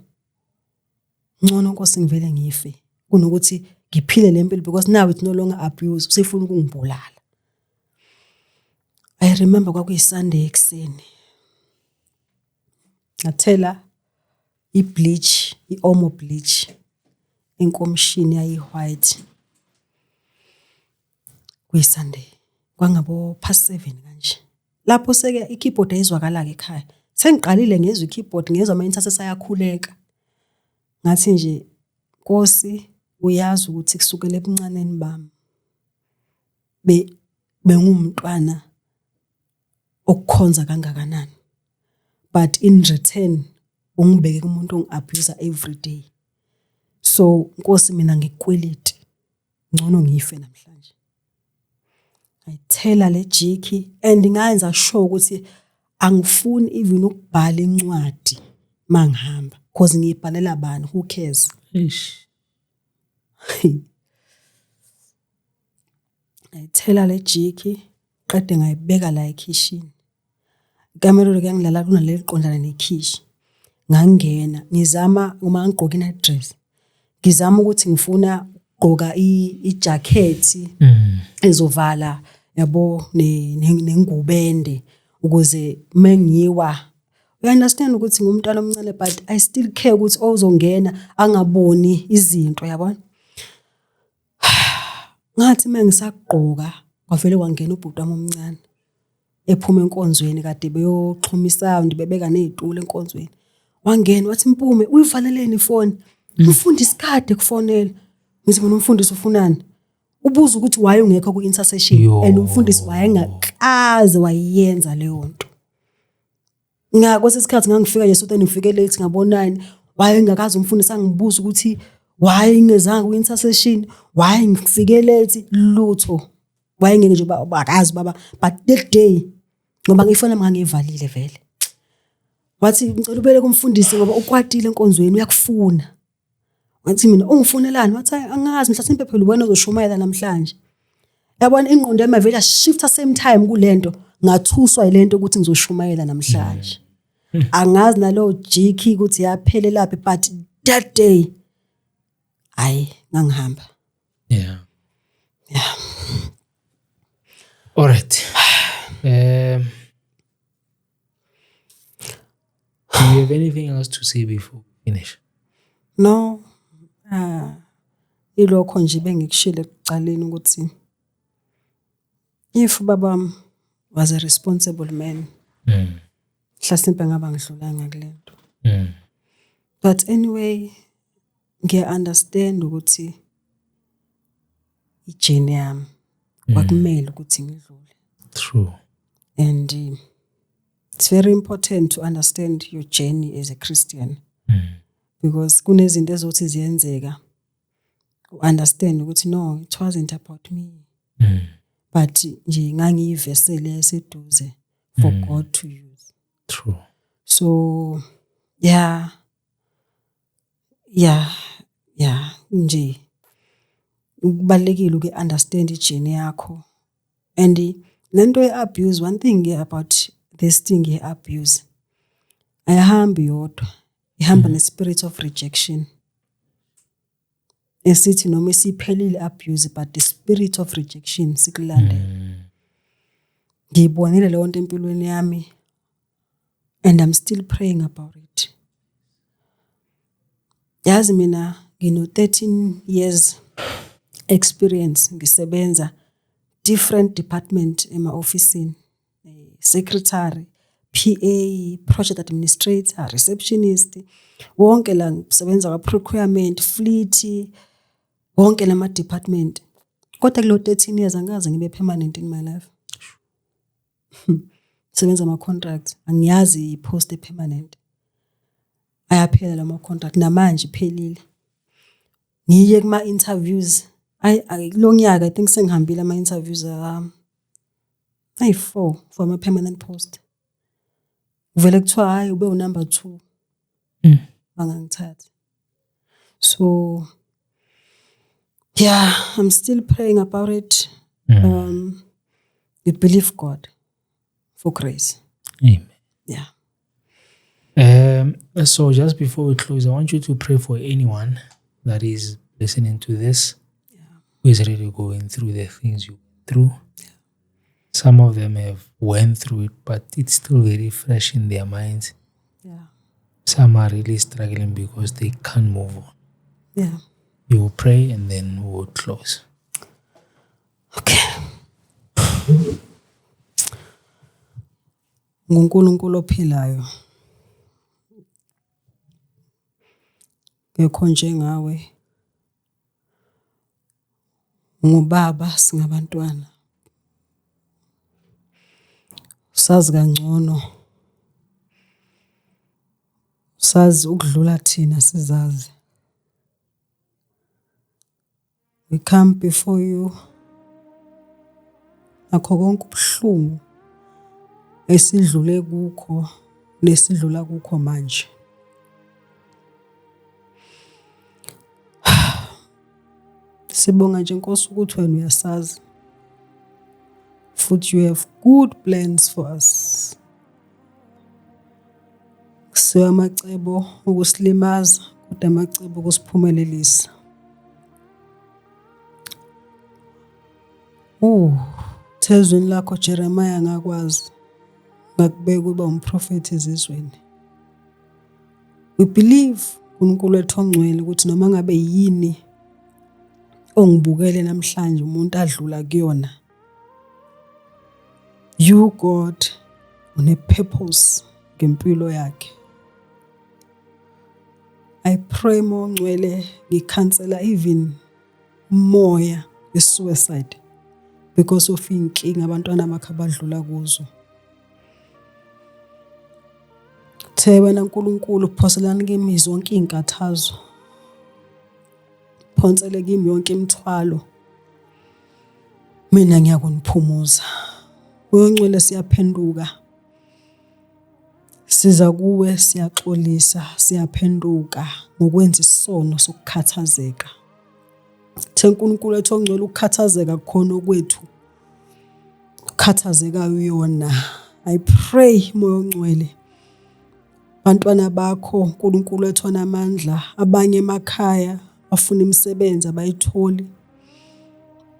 ngcono Nkosi ngivele ngife kunokuthi ngiphile le mpilo, because now it's no longer abuse, usefuna ukungibulala. I remember kwakuyi-Sunday ekuseni, ngathela i-bleach, i-Omo bleach enkomishini, yayi-white. Kuyi-Sunday, kwangabo past 7 kanje, lapho seke i-keyboard ayizwakala-ke ekhaya, sengiqalile ngezwa i-keyboard, ngezwa ama-intercessor ayakhuleka. Ngathi nje, "Nkosi, uyazi ukuthi kusukela ebuncaneni bami bengumntwana okukhonza kangakanani, but in return ungibeke kumuntu ongi-abuse every day. So Nkosi, mina ngikukweleti, ngcono ngife namhlanje." Ngayithela le Jik and ngayenza sure ukuthi angifuni even ukubhala incwadi mangihamba, cause ngiyibhalela bani? Who cares? Eish. Ngayithela le Jik, qede ngayibeka la ekhishini. Ikamelo lokuyangilala kunaleli qondana nekhishi. Ngangena ngizama uma ngigqoke i-night dress, ngizama ukuthi ngifuna ukugqoka ijakhethi ezovala, yabo, nengubende ukuze mengiwa, you understand ukuthi ngumntwana omncane, but I still care ukuthi ozongena angaboni izinto, yabona. Ngathi mengisagqoka kwavele kwangena ubhuti wami omncane ephuma enkonzweni, kade beyoxhuma i-sound, bebeka nezitulo enkonzweni. Wangena wathi, "Mpume, uyivaleleni ifoni? Umfundisi kade kufonela." Ngithi mina, "Umfundisi ufunani?" Ubuza ukuthi why ungekho ku-intercession. Yo. And umfundisi wayengakaze wayenza leyo nto. Ngakwesinye isikhathi ngangifika nje esontweni, ngifike late ngabo-9, wayengakaze umfundisi angibuza ukuthi why ngingezanga kwi-intercession, why ngifike late, lutho. Wayengeke nje bakazi baba, but that day ngoba ngifoni yami ngangiyivalile vele. Wathi, "Ngicela ubele kumfundisi ngoba ukwatile enkonzweni, uyakufuna." Ngathi mina, "Ungifunelani?" Wathi, "Hayi, angazi, mhlawumbe phela wena ozoshumayela namhlanje." Yabona, ingqondo yami yavele shifta same time kulento, ngathuswa yilento ukuthi ngizoshumayela namhlanje. Angazi nalowo Jik ukuthi yaphelelaphi, but that day hayi, ngangihamba. Yeah. All right. Do you have anything else to say before we finish? No. Ilokho nje bengikushilo ekuqaleni ukuthi if babam was a responsible man, mhlasimpe ngaba ngidlulanga kulento. But anyway, ngiya understand ukuthi i-journey yami kwakumele ukuthi ngidlule. True. And it's very important to understand your journey as a Christian. Because kunezinto ezothi ziyenzeka, understand ukuthi no, it wasn't about me. But nje ngangiyi-vessel eseduze for God to use. True. So yeah, nje kubalekile uke understand i-journey yakho. And lento ye-abuse, one thing about this thing ye-abuse, ayihambi yodwa, ihamba ne-spirit of rejection. Esithi noma isiphelile abuse, but the spirit of rejection sikulandela. Ngiyibonile leyo nto empilweni yami and I'm still praying about it. Yazi, mina ngino 13 years experience ngisebenza different department ema-ofisini, secretary, PA, project administrator, receptionist, wonke la ngisebenza kwa procurement, fleet, wonke lama department. Kodwa kulo 13 years angikaze ngibe permanent in my life. Sebenza ama contracts, angiyazi i-post permanent. Ayaphela lama contract, namanje iphelile. Ngiye kuma interviews, Ayi, kulo nyaka I think sengihambile ama-interviews ayi-4 for ama-permanent post. Kuvele kuthiwa hhayi, ube u-number 2. Bangangithathi. So yeah, I'm still praying about it. You believe God for grace. Amen. Yeah. So just before we close, I want you to pray for anyone that is listening to this, who is really going through the things you went through. Some of them have went through it, but it's still very fresh in their minds. Some are really struggling because they can't move on. You will pray and then we'll close. Okay. NguNkulunkulu ophilayo. Ngekho njengawe. Ngubaba singabantwana. Sazi kangcono. Sazi ukudlula thina sizazi. We come before you. Nakho konke ubuhlungu esidlule kukho nesidlula kukho manje. Sibonga nje Nkosi ukuthi wena uyasazi. Futhi you have good plans for us. Kusiwa amacebo ukusilimaza, kodwa amacebo ukusiphumelelisa. Thezweni lakho Jeremiah ngakwazi ngakubeka ukuba umprofethi ezizweni. We believe uNkulunkulu wethu ongcwele ukuthi noma ngabe yini ongibukele namhlanje umuntu adlula kuyona, you God une purpose ngempilo yakhe. I pray mongcwele ngikhansela even umoya we-suicide because of inkinga abantwana bakhe abadlula kuzo. Uthe wena Nkulunkulu phoselani kimi zonke iy'nkathazo, phonsele kimi yonke imithwalo, mina ngiyakuniphumuza. Uyongcwele siyaphenduka, siza kuwe, siyaxolisa, siyaphenduka ngokwenza isono sokukhathazeka. Uthe uNkulunkulu wethu ongcwele ukukhathazeka kukhona okwethu, ukukhathazeka uyona. I pray Moya ongcwele, bantwana bakho uNkulunkulu wethu onamandla, abanye emakhaya bafuna imisebenzi abayitholi,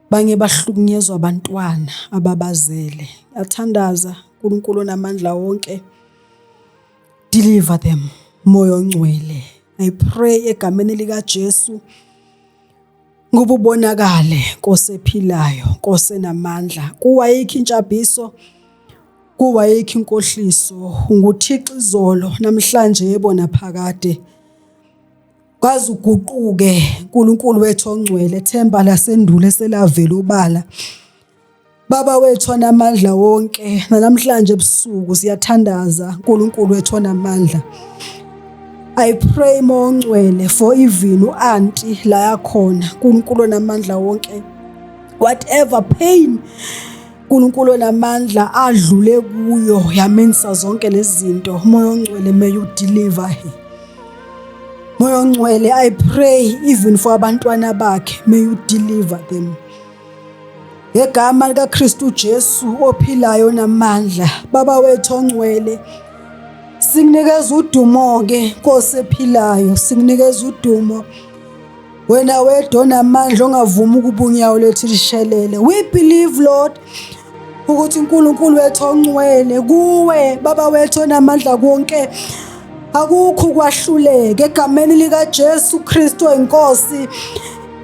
abanye bahlukunyezwa abantwana ababazele. Ngiyathandaza uNkulunkulu onamandla wonke, deliver them Moya ongcwele. I pray egameni lika Jesu ngoba ubonakale Nkosi ephilayo, Nkosi enamandla. Kuwe ayikho intshabhiso, kuwe ayikho inkohliso. UnguThixo izolo namhlanje yebo naphakade. Kwaze uguquke uNkulunkulu wethu ongcwele, themba lasendulo eselavela obala. Baba wethu onamandla wonke, namhlanje ebusuku siyathandaza uNkulunkulu wethu onamandla. I pray mongcwele for even u-auntie la yakhona, uNkulunkulu onamandla wonke. Whatever pain uNkulunkulu onamandla adlule kuyo yamenza zonke lezi zinto, Moya ongcwele may you deliver her. Moya ongcwele I pray even for abantwana bakhe, may you deliver them. Ngegama likaKristu Jesu ophilayo namandla, Baba wethu ongcwele, sikunikeza udumo ke Nkosi ephilayo, sikunikeza udumo. Wena wedwa onamandla ongavumi ukuba unyawo lethu lishelele. We believe Lord ukuthi uNkulunkulu wethu ongcwele kuwe Baba wethu onamandla konke akukho ukwahluleka egameni lika Jesu Kristu inkosi.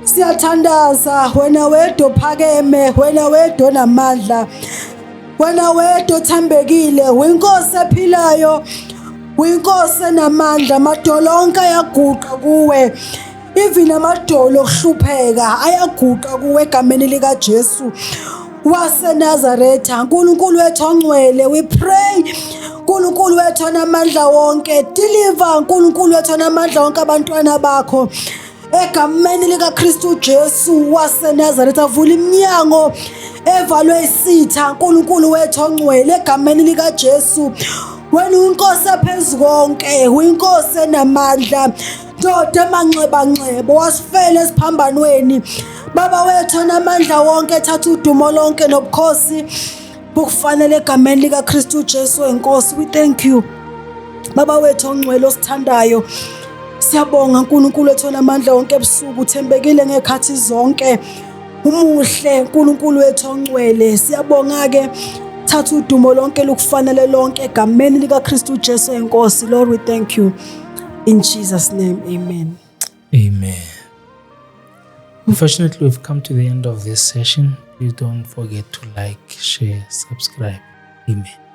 Siyathandaza wena wedwa ophakeme, wena wedwa onamandla, wena wedwa othambekile, uyinkosi ephilayo, uyinkosi enamandla. Amadolo onke ayaguqa kuwe, even amadolo okuhlupheka ayaguqa kuwe egameni lika Jesu waseNazaretha. uNkulunkulu wethu ongcwele, we pray uNkulunkulu wethu onamandla wonke, deliver uNkulunkulu wethu onamandla wonke abantwana bakho. Egameni likaKristu Jesu waseNazaretha, vula iminyango evalwe isitha, uNkulunkulu wethu ongcwele, egameni likaJesu. Wena uyinkosi ephezu konke, uyinkosi enamandla, ndoda emanxebanxeba, wasifela esiphambanweni. Baba wethu onamandla wonke, thatha udumo lonke nobukhosi bukufanele egameni likaKristu Jesu wenkosi. We thank you, Baba wethu ongcwele osithandayo. Siyabonga uNkulunkulu wethu onamandla wonke ebusuku, uthembekile ngekhathi zonke. Umuhle uNkulunkulu wethu ongcwele. Siyabonga ke, thatha udumo lonke lukufanele lonke egameni likaKristu Jesu enkosi. Lord, we thank you in Jesus' name. Amen. Amen. Unfortunately, we've come to the end of this session. Please don't forget to like, share, subscribe. Amen.